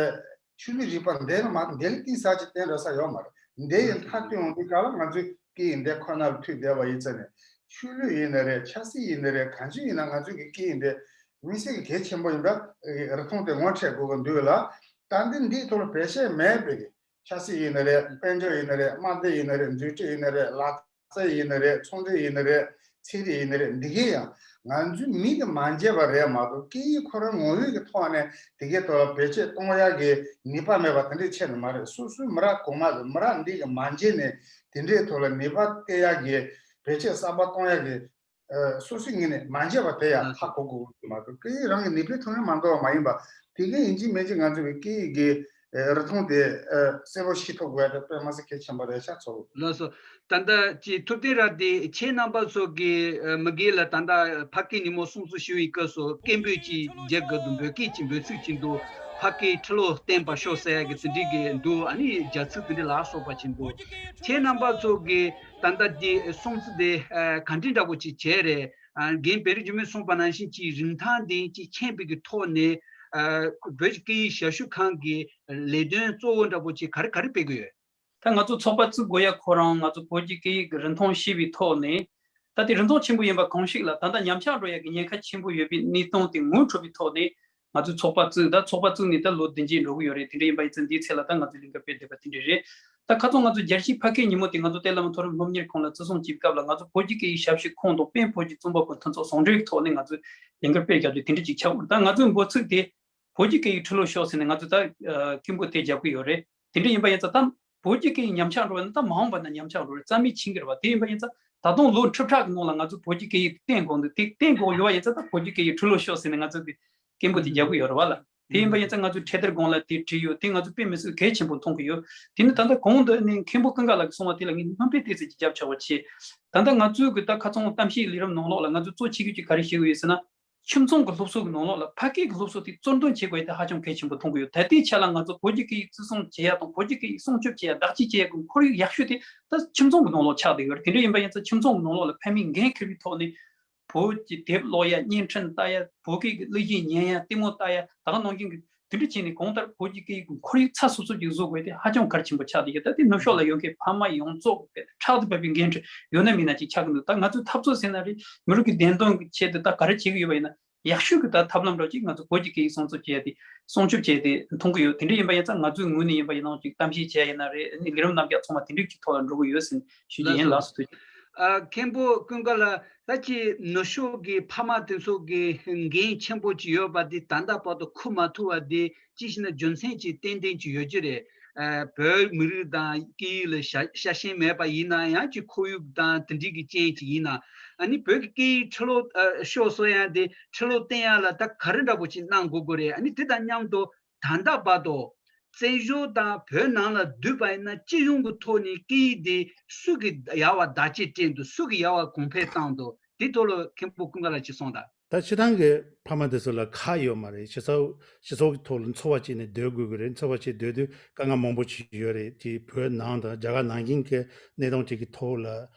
ཆོས་ལུགས་རིག་པ་འདི་ནི་མ། འདི་ལ་གཏིང་ཟབ་ཅིག་བསྟན་འགྲོ་ས་ཡོད་མ་རེད། འདི་ཡི་མཐའ་བཏོན་འོང་དུས་སྐབས་ལ་ང་ཚོའི་སྐད་ཡིག་འདི་ཁོ་ན་ལ་ཐུག་བསྡད་པ་ཡིན་ཙང་ནས། ཆོས་ལུགས་ཡིན་ནི་རེད། ཆབ་སྲིད་ཡིན་ནི་རེད། གང་ཅི་ཡིན་ན་ང་ཚོའི་གི་སྐད་ཡིག་འདི་དམིགས་བསལ་གྱི་གལ་ཆེན་པོ་ཡིན་པ། རིགས་མཐུན་དེ་ངོ་འཕྲོད་དགོས་ཀྱི་འདུག་ལ། ད་འདི་འདིའི་ཐོག་ལ་བེད་སྤྱོད་མེད་པའི་གི་ཆབ་སྲིད་ཡིན་ནི་རེད། དཔལ་འབྱོར་ཡིན་ནི་རེད། དམག་སྡེ་ཡིན་ནི་རེད། འཛུགས་སྐྲུན་ཡིན་ནི་རེད། ལག་རྩལ་ཡིན་ནི་རེད། ཚོང་འབྲེལ་ཡིན་ནི་རེད། ཚན་རིག་ཡིན་ནི་རེད། འདི་གས་ཡང་ང་ཚོའི་མིང་དེ་མ་བརྗེད་པ་རེད་མ་གཏོགས། སྐད་ཡིག་ཁོ་རང་ངོ་བོའི་གི་ཐོག་ནས་དེ་གའི་ཐོག་ལ་བེད་སྤྱོད་གཏོང་ཡག་གི་ནུས་པ་མེད་པ་དེ་འདྲའི་ཆེད་དུ་མ་རེད། སོ་སོའི་མི་རབས་གོང་མ་དང་མི་རབས་འདི་གི་མ་བརྗེད་ནས་དེ་འདྲའི་ཐོག་ལ་ནུས་པ་སྟེར་ཡག་གི། བེད་སྤྱོད་གསར་པ་གཏོང་ཡག་གི། ཨ། སོ་སོའི་ངོས་ནས་མ་བརྗེད་པ་དེ་ཡང་ཧ་གོ་དགོས་མ་གཏོགས། སྐད་ཡིག་རང་གི་ནུས་པའི་ཐོག་ནས་མ་འདོར་བ་མ་ཡིན་པ། དེ་གའི་ཡིན་གཅིག་མིན་གཅིག་ང་ཚོ་གི་སྐད་ཡིག་གི་ཨ་རིགས་མཐུན་དེ་ཨ་གསལ་པོ་ཤེས་ཐུབ་དགོས་ཡ་དེ་དཔེ་མི་སྲིད་གལ་ཆེན་པོ་རེད་ཤག་ཚོ། ལགས་སོ། ད་ལྟ་ཅིག་ཐུབ་བསྟན་རབ་བདེ། ཁྱེད་རྣམ་པ་ཚོ་གི་ཨ་མི་སྒེར་ལ་ད་ལྟ་ཕ་སྐད་ཉིན་མོ་སྲུང་བརྩི་ཞུ་བའི་སྐབས་སུ་སྐད་འབོད་ཅིག་རྒྱག་དགོས་འདུག་འབོད་སྐད་ཅིག་འབོད་ཚིག་ཅིག་འདུག་ཕ་སྐད་ཁྲི་ལོ་བརྟན་པར་ཤོག་ཟེར་ཡ་གི་དེ་འདྲའི་གི་འདུག་ཨ་ནི་རྒྱ་ཚིག་དེ་འདྲ་ལ་སོགས་པ་ཅིག་འདུག་ཁྱེད་རྣམ་པ་ཚོ་གི་ད་ལྟ་འདི་སྲུང་བརྩི་དེ་ཨ་ག་འདྲ་འདྲ་པོ་ཅིག་བྱས་རེད། ཨ་རྒན་བེ་རི་འཇིགས་མེད་གསུངས་པ་ནང་བཞིན་གྱི་རིན་ཐང་དེ་ཅིག་མཁྱེན་པའི་གི་ཐོག་ནས། ཨ་བོད་ཀྱི་སྐད་ཡིག་ཞབས་ཞུ་ཁང་གི་ལས་དོན་གཙོ་བོ་འདྲ་པོ་ཅིག་ག་རེ་ག་རེ་སྤེལ་གི་ཡོད། ད་ང་ཚོ་ཚོགས་པ་བཙུགས་དགོས་ཡ་ཁོ་རང་ང་ཚོ་བོད་ཀྱི་སྐད་ཡིག་གི་རིན་ཐང་ཤེས་པའི་ཐོག་ནས། ད་དེ་རིན་ཐང་ཆེན་པོ་ཡིན་པ་གང་ཞིག་ལ་ད་ལྟ་ཉམས་ཆག་འགྲོ་ཡ་གི་ཉེན་ཁ་ཆེན་པོ་ཡོད་པའི་གནས་སྟངས་དེ་ངོ་འཕྲོད་པའི་ཐོག་ནས། ང་ཚོས་ཚོགས་པ་བཙུགས། ད་ཚོགས་པ་བཙུགས་ནས་ད་ལོ་བདུན་ཅིག་འགྲོ་གི་ཡོད་རེད། དེ་འདྲ་ཡིན་པ་ཡིན་ཙང་འདིའི་ཚད་ལ་ད་ང་ཚོས་ལས་འགུལ་སྤེལ་བསྡད་པ་དེ་འདྲ་རེད། ད་ཁ་སང་ང་ཚོ་རྒྱལ་སྤྱིའི་ཕ་སྐད་ཉིན་མོ་དེ་ང་ཚོ་ཏེ་ལ་མོ་མཐོ་རིམ་སློབ་གཉེར་ཁང་ལ་བརྩི་སྲུང་བྱེད་སྐབས་ལ། ང་ཚོ་བོད་ཀྱི་སྐད་ཡིག་ཞབས་ཞུ་ཁང་དང་དཔལ་བོད་ཀྱི་རྩོམ་པ་པོ་མཐུན་ཚོགས་ཟུང་འབྲེལ་གྱི་ཐོག་ནས་ང་ཚོས་ལས་འགུལ་སྤེལ་རྒྱག་རྒྱུ་དེ་འདྲ་ཅིག་ཆགས་ཡོད། ད་ང་ཚོའི་འབོད་ཚིག་དེ་བོད་ཀྱི་སྐད་ཡིག་ཁྲི་ལོ་ཤོག་ཟེར་ནས་ང་ཚོས་ད་སྐད་འབོད་དེ་རྒྱག་གི་ཡོད་རེད། དེ་འདྲ་ཡིན་པ་ཡིན་ཙང་ད་བོད་ཀྱི་སྐད་ཡིག་ཉམས་ཆག་འགྲོ་བ་ཡིན་ན་ད་མ་འོངས་པ་ན་ཉམས་ཆག་འགྲོ་རེད། རྩ་མེད་ཕྱིན་གྱི་རེད་བ། དེ་ཡིན་པ་ཡིན་ཙང་ད་དུང་ལོ་ཁྲི་ཕྲག་གི་ནང་ལ་ང་ཚོས་བོད་ཀྱི་སྐད་ཡིག་བསྟེན་དགོས་འདུག་དེ་བསྟེན་དགོས་ཡོད་པ་ཡིན་ཙང་ད་བོད་ཀྱི་སྐད་ཡིག་ཁྲི་ལོ་ཤོག་ཟེར་ནས་ང་ཚོས་དེ་ སྐད་འབོད་དེ་རྒྱག་གི་ཡོད་རེད་བ་ལ། དེ་ཡིན་པ་ཡིན་ཙང་ང་ཚོས་འཕྲེད་དར་སྒང་ལ་དེ་བྲིས་ཡོད། དེ་ང་ཚོ་དཔེ་མི་སྲིད་གལ་ཆེན་པོ་མཐོང་གི་ཡོད། དེ་ནི་ད་ལྟ་གོང་དུ་ནས་མཁན་པོ་ཀུན་དགའ་ལགས་ཀྱིས་གསུངས་པ་དེ་ལ་ངས་སྣོན་པ་ཏོག་ཙམ་ཅིག་རྒྱབ་ཆོག་པ་བྱས། ད་ལྟ་ང་ཚོའི་གི་ད་ཁ་རྩང་གཏམ་བཤད་ལས་རིམ་ནང་ལོགས་ལ་ང་ཚོས་གཙོ་ཆེ་ཤོས་ཀྱི་ག་རེ་བཤད་གི་ཡོད་ཟེར་ན། ཁྱིམ་ཚང་གི་སློབ་གསོ་གི་ནང་ལོགས་ལ་ཕ་སྐད་ཀྱི་སློབ་གསོ་དེ་གཙོ་འདོན་བྱེད་དགོས་ཡ་དེ་ཧ་ཅང་གལ་ཆེན་པོ་མཐོང་གི་ཡོད། ད་ལྟའི་ཆ་ལ་ང་ཚོ་བོད་ཀྱི་སྐད་ཡིག་བརྩི་སྲུང་བྱེད་ཡ་དང་བོད་ཀྱི་སྐད་ཡིག་སྲུང་སྐྱོབ་བྱེད་ཡ་བདག་གཅེས་བྱེད་ཡ་གི་ཁོར་ཡུག་ཡག་ཤོས་དེ་ད་ཁྱིམ་ཚང་གི་ནང་ལོགས་ཆགས་བསྡད་ཡོད་རེད། དེ་འདྲ་ཡིན་པ་ཡིན་ཙང་ཁྱིམ་ཚང་གི་ནང་ལོགས་ལ་ཕ་མས་འགན་འཁྱེར་བའི་ཐོག་ནས། བོད་ཀྱི་དེབ་ཀློག་ཡ། བརྙན་འཕྲིན་ལྟ་ཡ། བོད་སྐད་ཀྱི་གླུ་གཞས་ཉན་ཡ། ལྟད་མོ་ལྟ་ཡ། ད་ག་ནང་བཞིན་གྱི་དེ་འདྲ་བྱས་ནས་གང་ལྟར་བོད་ཀྱི་སྐད་ཡིག་གི་ཁོར་ཡུག་ཚ་སུབ་སུབ་ཅིག་བཟོ་དགོས་དེ་ཧ་ཅང་གལ་ཆེན་པོ་ཆགས་བསྡད་ཡོད། ད་དེ་ནུབ་ཕྱོགས་ལ་ཡོད་མཁན་ཕ་མ་ཡོངས་རྫོགས་ཕྲག་ཏུ་བབས་པའི་འགན་འཁྲི་ཡོད་ན་མེད་ན་ཅིག་ཆགས་ཀྱི་འདུག་ད་ང་ཚོས་འཐབ་རྩོད་ཟེར་ན་རེད། མི་རིགས་ཀྱི་བདེན་དོན་གྱི་ཆེད་དུ་ད་ག་རེ་བྱེད་ཀྱི་ཡོད་པ་ཡིན་ན། ཡག་ཤོས་ཀྱི་ད་ཐབས་ལམ་འདྲ་ཅིག་ང་ཚོ་བོད་ཀྱི་སྐད་ཡིག་སྲུང་སྐྱོབ་བྱས་ཏེ་སྲུང་སྐྱོབ་བྱས་ཏེ་མཐོང་གི་ཡོད། དེ་འདྲ་ཡིན་པ་ཡིན་ཙང་ང་ཚོའི་ངོས་ནས་ཡིན་པ་ཡིན་ནའང་ཅིག་གཏམ་བཤད་བྱས་ཡིན་ན་རེད། ཨ་ནི་ལས་རིམ་རྣམ་གཞག་ཚང་མ་དེ་འགྲིག་གི་ཐོག་ལ་འགྲོ་གི་ཡོད་ཟེར་ཞུ་རྒྱུ་ཡིན། ལགས་སོ། ལགས་སོ། ཐུགས་རྗེ་ཆེ། ཨ། མཁན་པོ་ཀུན་དགའ་ལགས། ད་ཅི་ནུབ་ཕྱོགས་ཀྱི་ཕ་མ་དེ་ཚོ་གི་འགན་ཆེན་པོ་ཅིག་ཡོད་པ་དེ་ད་ལྟ་བར་དུ་འཁུར་མ་ཐུབ་པ་དེ་ཅི་ཞིག་ན་རྒྱུ་མཚན་ཅིག་ཏན་ཏན་ཅིག་ཡོད་ཀྱི་རེད། ཨ། བོད་མི་རིགས་དང་སྐད་ཡིག་ལ་ཤ་ཤ་ཞེན་མེད་པ་ཡིན་ན་ཡང་ཅིག་ཁོར་ཡུག་དང་དེ་འདྲའི་གི་རྐྱེན་ཅིག་ཡིན་ན། ཨ་ནི་བོད་ཀྱི་སྐད་ཡིག་ཁྲི་ལོ་ཨ་ཤོག་གསོ་ཡ་དེ་ཁྲི་ལོ་བརྟན་ཡ་ལ་ད་ག་རེ་འདྲ་པོ་ཅིག་གནང་དགོས་ཀྱི་རེད། ཨ་ནི་དེ་དང་མཉམ་དུ་ད་ལྟ་བར་དུ་བཙན་བྱོལ་དང་བོད་ནང་ལ་བསྡུས་པ་ཡིན་ན་སྤྱི་ཡོངས་ཀྱི་ཐོག་ནས་སྐད་ཡིག་དེ་སུ་གིས་ཡག་པ་བདག་གཅེས་སྤྲད་འདུག་སུ་གིས་ཡག་པ་གོང་འཕེལ་བཏང་འདུག་དེ་ཐོག་ལ་མཁན་པོ་ཀུན་དགའ་ལགས་ཅིག་གསུངས་དང་། ད་སྤྱིར་བཏང་གི་ཕ་མ་དེ་ཚོ་ལ་ཁག་ཡོད་མ་རེད། སྤྱི་ཚོགས་སྤྱི་ཚོགས་ཀྱི་ཐོག་ལ་འཚོ་བ་སྐྱེལ་ནས་སྡོད་དགོས་ཀྱི་རེད། འཚོ་བ་སྐྱེལ་སྡོད་དུས་དཀའ་ངལ་མང་པོ་ཅིག་ཡོད་རེད། དེ་བོད་ནང་དང་རྒྱ་གར་ནང་བཞིན་གྱི་གནས་སྟངས་ཅིག་གི་ཐོག་ལ་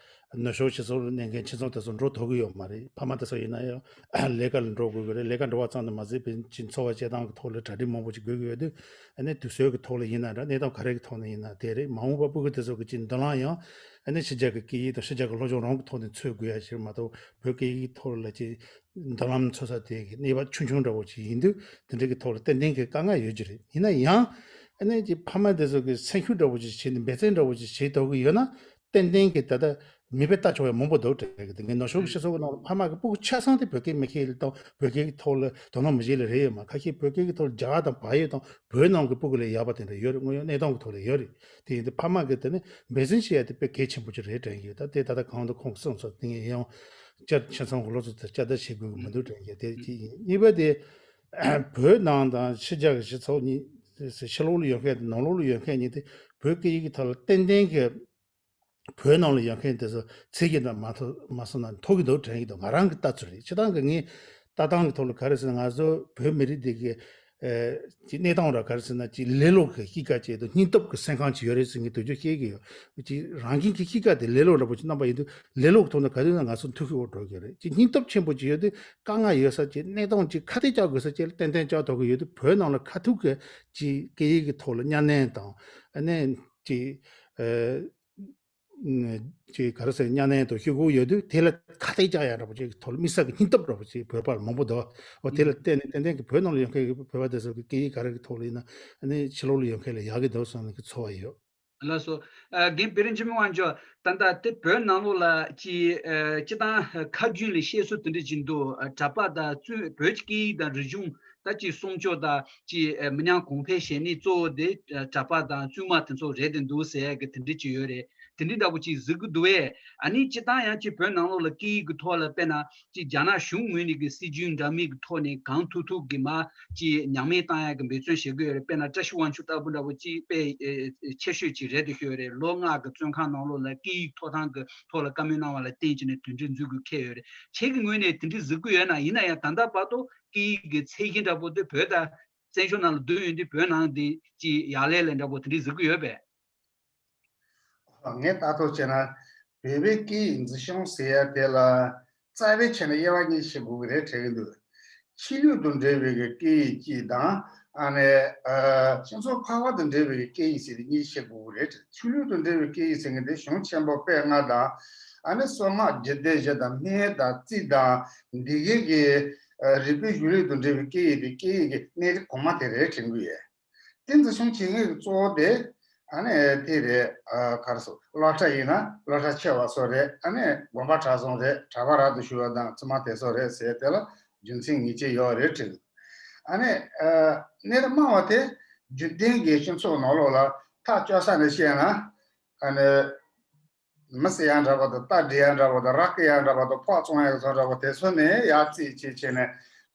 ནུབ་ཕྱོགས་སྤྱི་ཚོགས་ལ་གནས་མཁན་སྤྱི་ཚོགས་དེ་ཚོ་འགྲོ་ཐུབ་ཀྱི་ཡོད་མ་རེད། ཕ་མ་དེ་ཚོ་ཡིན་ན་ཡང་ལས་ཀ་ལ་འགྲོ་དགོས་ཀྱི་རེད། ལས་ཀ་འགྲོ་བ་ཙམ་དུ་མ་ཟད་པའི་ཅིག་འཚོ་བ་སྐྱེལ་སྟངས་ཀྱི་ཐོག་ལ་གྲ་སྒྲིག་མང་པོ་ཅིག་དགོས་ཀྱི་ཡོད་དུས། ཨ་ནི་དུས་ཚོད་ཀྱི་ཐོག་ལ་ཡིན་ན་འདྲ། གནས་སྟངས་ག་རེ་གི་ཐོག་ནས་ཡིན་ན་དེ་རེད། མ་འོངས་པ་སྤུ་གུ་དེ་ཚོ་གི་ཅིག་མདུན་ལམ་ཡང་ཨ་ནི་ཕྱི་རྒྱལ་གྱི་སྐད་ཡིག་དང་ཕྱི་རྒྱལ་གྱི་སློབ་སྦྱོང་རང་གི་ཐོག་ནས་འཚོལ་དགོས་ཡ་ཞིག་མ་གཏོགས། བོད་སྐད་ཡིག་ཐོག་ལ་ཅིག་མདུན་ལམ་འཚོལ་ས་དེ་གི་གནས་བབ་ཆུང་ཆུང་འདྲ་བོ་ཅིག་ཡིན་དུས་དེ་འདྲ་གི་ཐོག་ལ་ཏན་ཏན་གྱི་དཀའ་ངལ་ཡོད་ཀྱི་རེད། ཡིན་ན་ཡང་ཨ་ནི་ཅིག་ཕ་མ་དེ་ཚོ་གི་སེམས་ཤུགས་འདྲ་བོ་ཅིག་བྱས་ནས་འབད་བརྩོན་འདྲ་བོ་ཅིག་བྱེད་ཐུབ་ཀྱི་ཡོད་ན་ཏན་ཏན་གྱི་ད་ལྟ་མིག་དཔེ་ལྟ་ཆོག་ཡ་མང་པོ་འདུག་དྲན་གི་འདུག་ངས་ནུབ་ཕྱོགས་ཀྱི་སྤྱི་ཚོགས་ཀྱི་ནང་ལ་ཕ་མ་གི་སྤུ་གུ་ཆ་ཚང་དེ་བོད་སྐད་མི་ཤེས་ལ་དང་བོད་སྐད་ཀྱི་ཐོག་ལ་དོ་སྣང་མི་བྱེད་ལ་རེད་ཡོད་མ། ཁ་ཤས་བོད་སྐད་ཀྱི་ཐོག་ལ་རྒྱ་གར་དང་བལ་ཡུལ་དང་བོད་ནང་གི་སྤུ་གུ་ལས་ཡག་པ་དེ་འདྲ་ཡོད་རེད། དངོས་ཡོད་གནས་སྟངས་ཀྱི་ཐོག་ལ་ཡོད་རེད། དེ་ཡིན་དུས་ཕ་མ་གི་དེ་ནི་འབད་བརྩོན་བྱེད་ཡ་དེ་དཔེ་གལ་ཆེན་པོ་ཅིག་རེད་དྲན་གི་ཡོད། ད་དེ་ད་ལྟ་གོང་དུ་ཁོང་གིས་གསུངས་སོང་། དེ་ངས་ཡང་བསྐྱར་ཁྱེད་ཚང་གི་སློབ་གསོ་དེ་བསྐྱར་ཟློས་བྱེད་དགོས་ཀྱི་མི་འདུག་དྲན་གི་ཡོད། དེ་གཅིག་ཡིན། གཉིས་པ་དེ་བོད་ནང་དང་ཕྱི་རྒྱལ་གྱི་སྤྱི་ཚོགས་གཉིས། ཕྱི་ལོགས་ལ་ཡོད་མཁན་དང་ནང་ལོགས་ལ་ཡོད་མཁན་གཉིས་དེ་བོད་སྐད་ཡིག་གི་ཐོག་ལ་ཏན་ཏན་གྱི་བོད་ནང་ལ་ཡོད་མཁན་དེ་ཚོ་ཚད་ཀྱི་ནང་མ་ཐོ་མ་སོང་ན་མཐོ་གི་འདུག་དྲན་གྱི་འདུག་ང་རང་གི་ལྟ་ཚུལ་རེད། སྤྱིར་བཏང་གི་ངའི་ལྟ་སྟངས་ཀྱི་ཐོག་ལ་ག་རེ་ཟེར་ན། ང་ཚོ་བོད་མི་རིགས་འདི་གི་ཨེ་ཅིག་གནས་སྟངས་ར་ག་རེ་ཟེར་ན། ཅིག་ལེ་ལོ་གི་གཤིས་ཀ་ཅིག་དང་སྙིང་སྟོབས་ཀྱི་སེམས་ཁམས་ཅིག་ཡོད་རེད་ཟེར་ངས་དུས་རྒྱུན་བཤད་ཀྱི་ཡོད། ཅིག་རང་བཞིན་གྱི་གཤིས་ཀ་དེ་ལེ་ལོ་འདྲ་པོ་ཅིག་རྣམ་པ་ཡིན་དུས་ལེ་ལོ་གི་ཐོག་ནས་ག་དུས་ན་ང་ཚོ་མཐུག་ཤོས་འགྲོ་གི་རེད། ཅིག་སྙིང་སྟོབས་ཆེན་པོ་ཅིག་ཡོད་དུས་དཀའ་ངལ་ཡོད་ས་ཅིག་གནས་སྟངས་ཅིག་ཁ་གཏད་གཅོག་དགོས་ས་ཅིག་ཏན་ཏན་གཅོག་ཐུབ་ཀྱི་ཡོད་དུས། བོད་ནང་ལ་ཁ་ཐུག་གི་ཅིག་སྐད་ཡིག་གི་ཐོག་ལ་གཉའ་གནོན་དང་ཨ་ནི་ཅིག་ཨེ། ཅིག་ག་རེ་ཟེར། གཉའ་གནོན་དང་ཤོག་གུ་ཡོད་དུས་དེ་ལ་ཁ་གཏད་བཅག་ཡ་འདྲ་པོ་ཅིག་ཐོག་ལ་དམིགས་བསལ་གྱི་སྙིང་སྟོབས་འདྲ་པོ་ཅིག་བོད་པ་ལ་མང་པོ་འདུག་འོ་དེ་ལ་བརྟེན་ནས་ཏན་ཏན་གྱི་བོད་ནང་ལ་ཡོད་མཁན་གྱི་བོད་པ་དེ་ཚོ་གི་སྐད་ཡིག་ག་རེ་གི་ཐོག་ལ་ཡིན་ན་ཨ་ནི་ཕྱི་ལོགས་ལ་ཡོད་མཁན་ལས་ཡག་གི་འདུག་བསམ་ནས་གི་ཚོར་བ་ཡོད། ལགས་སོ། ཨ། རྒན་པི་རིན་ཆེན་དབང་ཕྱུག་ད་ལྟ་དེ་བོད་ནང་ལོགས་ལ་ཅིག་ཨ། སྤྱིར་བཏང་ཁ་རྒྱུན་ལ་བཤད་སྲོལ་དེ་འདྲ་ཅིག་འདུག་ཨ། གྲྭ་པ་དང་བཙུན། བོད་ཀྱི་སྐད་ཡིག་དང་རིག་གཞུང་ད་ཅིག་སྲུང་སྐྱོབ་དང་ཅིག་ཨ། མི་ཉམས་གོང་འཕེལ་བྱེད་ནི་གཙོ་བོ་དེ་ཨ། གྲྭ་པ་དང་བཙུན་མ་དེ་ཚོ་རེད་དེ་འདུག་ཟེར་ཡ་གི་དེ་འདྲ་ཅིག་ཡོད་རེད། དེ་འདྲ་འདྲ་པོ་ཅིག་གཟིགས་ཀྱི་འདུག་བས། ཨ་ནི་སྤྱིར་བཏང་ཡང་ཅིག་བོད་ནང་ལོགས་ལ་སྐད་ཡིག་གི་ཐོག་ལ་དཔེར་ན་ཅིག་རྒྱ་ནག་གཞུང་ངོས་ནས་ཀྱི་སྲིད་ཇུས་འདྲ་མིན་གྱི་ཐོག་ནས་གང་ཐུབ་ཐུབ་ཀྱིས་མར་ཅིག་ཉམས་ལེན་བཏང་ཡ་གི་འབད་བརྩོན་བྱེད་ཀྱི་ཡོད་རེད། དཔེར་ན་བཀྲ་ཤིས་དབང་ཕྱུག་ལྟ་བུ་འདྲ་པོ་ཅིག་དཔེ་ཨེ་ཆེ་ཤོས་ཅིག་རེད་དེ་ཤོད་རེད། ལོ་ལྔ་གི་བཙོན་ཁང་ནང་ལོགས་ལ་སྐད་ཡིག་ཐོབ་ཐང་གི་ཐོག་ལ་བཀའ་མོལ་གནང་བ་ལ་བརྟེན་བྱས་ནས་དོན་འཁྲོལ་འཛུལ་དགོས་ཁེལ་ཡོད་རེད། ཁྱེད་ཀྱི་ངོས་ནས་དེ་འདྲའི་གཟིགས་ཀྱི་ཡོད་ན། ཡིན་ན་ཡང་ད་ལྟ་བར་དུ་སྐད་ཡིག་གི་ཚད་གཞི་འདྲ་པོ་དེ་བོད་དང་བཙན་བྱོལ་ནང་ལ་བསྡུས་ཡོང་དུས་བོད་ནང་དེ་ཅིག་ཡར་ལས་ལ་འདྲ་པོ་དེ་འདྲའི་གཟིགས་ཀྱི་ཡོད་པས། ངས་ལྟ་རྟོག་བྱས་ན་བོད་པའི་སྐད་ཡིག་འཛིན་སྐྱོང་ཟེར་ཡ་དེ་ལ་རྩ་བའི་ཆ་ནས་དབྱེ་བ་གཉིས་ཕྱེ་དགོས་ཀྱི་རེད་དྲན་གྱི་འདུག་ཆོས་ལུགས་དང་འབྲེལ་བའི་གི་སྐད་ཡིག་གཅིག་དང་། ཨ་ནི་ཨ། སྤྱི་ཚོགས་འཕགས་པ་དང་འབྲེལ་བའི་གི་སྐད་ཡིག་ཟེར་ཏེ་གཉིས་ཕྱེ་དགོས་ཀྱི་རེད། ཆོས་ལུགས་དང་འབྲེལ་བའི་སྐད་ཡིག་ཟེར་མཁན་དེ་གཞུང་ཆེན་པོ་དཔེ་ལྔ་དང་། ཨ་ནི་གསང་སྔགས་རྒྱུད་སྡེ་བཞི་དང་སྨན་དང་རྩིས་དང་འདི་གའི་གི་ཨ། རིག་པའི་གཞུང་ལུགས་དང་འབྲེལ་བའི་སྐད་ཡིག་དེ་སྐད་ཡིག་གི་གནས་རིགས་གོང་མ་དེ་རེད་དྲན་གྱི་ཡོད། དེ་འཛིན་སྐྱོང་བྱེད་མཁན་གྱི་གཙོ་བོ་དེ་ཨ་ནི་དེ་རེད། ཨ། ག་རེ་ཟེར། སློབ་གྲྭ་ཡིན་ན་སློབ་གྲྭ་ཆེ་བ་ཚོ་རེད། ཨ་ནི་དགོན་པ་གྲྭ་ཚང་རེད། གྲྭ་པ་རབ་ཏུ་བྱུང་བ་དང་བཙུན་མ་དེ་ཚོ་རེད་ཟེར་དེ་ལ་རྒྱུ་མཚན་ངེས་ཅན་ཡོད་རེད་དྲན། ཨ་ནི་ཨ། གནས་རིམ་མང་བ་དེ་རྒྱུན་ལྡན་གྱི་སྤྱི་ཚོགས་ནང་ལོགས་ལ་ཐག་གཅོད་ས་ནས་བཤད་ན། ཨ་ནི་མི་གསོད་ཡ་འདྲ་པོ་དང་། རྟ་འདྲེན་ཡ་འདྲ་པོ་དང་། ར་སྐོལ་ཡ་འདྲ་པོ་དང་། ཕག་བཙོང་ཡ་གི་བཟོ་འདྲ་པོ་དེ་ཚོ་ནས་ཡར་རྩིས་བྱེད་བྱས་ནས་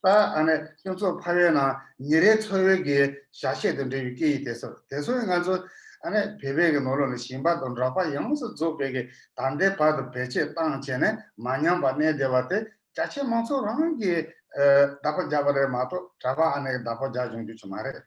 ད་ཨ་ནི་སྤྱི་ཚོགས་ཕ་བའི་ནང་ཉིན་རེའི་འཚོ་བའི་གི་བྱ་བྱེད་དང་འབྲེལ་བའི་སྐད་ཡིག་དེ་ཚོ་དེ་ཚོ་ང་ཚོ་ཨ་ནི་བོད་པའི་གི་ནང་ལོགས་ནས་ཞིང་པ་དང་འབྲོག་པ་ཡོངས་སུ་རྫོགས་པའི་གི་ད་ལྟའི་བར་དུ་བེད་སྤྱོད་བཏང་བྱས་ནས་མ་ཉམས་པ་གནས་བསྡད་པ་དེ་རྒྱ་ཆེ་མང་ཚོགས་རང་གིས་ཨ་བདག་པོ་རྒྱག་པ་རེད་མ་གཏོགས་གྲྭ་པ་ཨ་ནི་གི་བདག་པོ་རྒྱག་ཡོང་རྒྱུ་ཅིག་མ་རེད།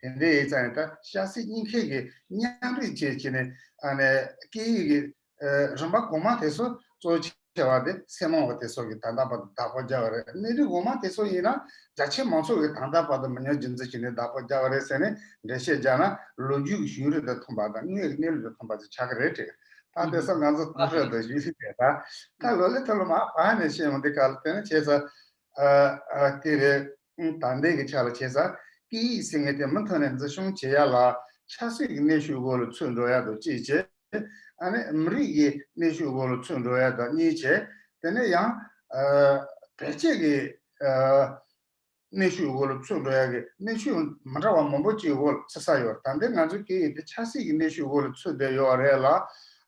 དེ་འདྲའི་ཡིན་ཙང་ད་སྐྱ་སེར་གཉིས་ཀའི་གི་མཉམ་རུབ་བྱས་བྱས་ནས་ཨ་ནི་སྐད་ཡིག་གི་ཨ་རིམ་པ་གོང་མ་དེ་ཚོ་གཙོ་ཆེ་བ་དེ་སེར་མོ་བ་དེ་ཚོ་གི་ད་ལྟ་བར་དུ་བདག་པོ་རྒྱག་པ་རེད། གནས་རིགས་འོག་མ་དེ་ཚོ་ཡིན་ན་རྒྱ་ཆེ་མང་ཚོགས་ཀྱིས་ད་ལྟ་བར་དུ་མི་ཉམས་རྒྱུན་འཛིན་བྱས་ནས་བདག་པོ་རྒྱག་པ་རེད་ཟེར་ནས་འགྲེལ་བཤད་རྒྱག་ན་ལོ་རྒྱུས་ཀྱི་གཞུང་ལུགས་དང་མཐུན་པ་དང་དངོས་ཀྱི་གནས་ལུགས་དང་མཐུན་པ་ཅིག་ཆགས་ཀྱི་རེད་དྲན། ད་དེ་ཚོ་ང་ཚོ་ལྟ་གྲུབ་དང་ཞུ་ཡིག་དེ་ད་ད་ལོ་ལེ་ཐོ་ལོ་མ་བ་ནས་བཤད་མ་འདི་ག་ལ་དེ་ནས་བྱས་ཙང་ཨ་ཨ་དེ་རེད། ད་ལྟའི་གི་ཆ་ལ་བྱས་ཙང་སྐད་ཡིག་ཟེར་མཁན་དེ་མུ་མཐུད་ནས་འཛིན་སྐྱོང་བྱེད་ཡ་ལ་ཆབ་སྲིད་ཀྱི་གནོན་ཤུགས་འོག་ལ་ཚུད་འགྲོ་ཡ་དང་གཅིག་བྱས། ཨ་ནི་མི་རིགས་ཀྱི་གནོན་ཤུགས་འོག་ལ་ཚུད་འགྲོ་ཡ་དང་གཉིས་བྱས། དེ་ནས་ཡང་ཨ་བེད་སྤྱོད་ཀྱི་ཨ་གནོན་ཤུགས་འོག་ལ་ཚུད་འགྲོ་ཡ་གི་གནོན་ཤུགས་མི་འདྲ་བ་མང་པོ་ཅིག་འོག་ལ་ཚུད་ས་ཡོད་རེད། ད་ལྟའི་ང་ཚོའི་སྐད་ཡིག་དེ་ཆབ་སྲིད་ཀྱི་གནོན་ཤུགས་འོག་ལ་ཚུད་བསྡད་ཡོད་རེད་ལ།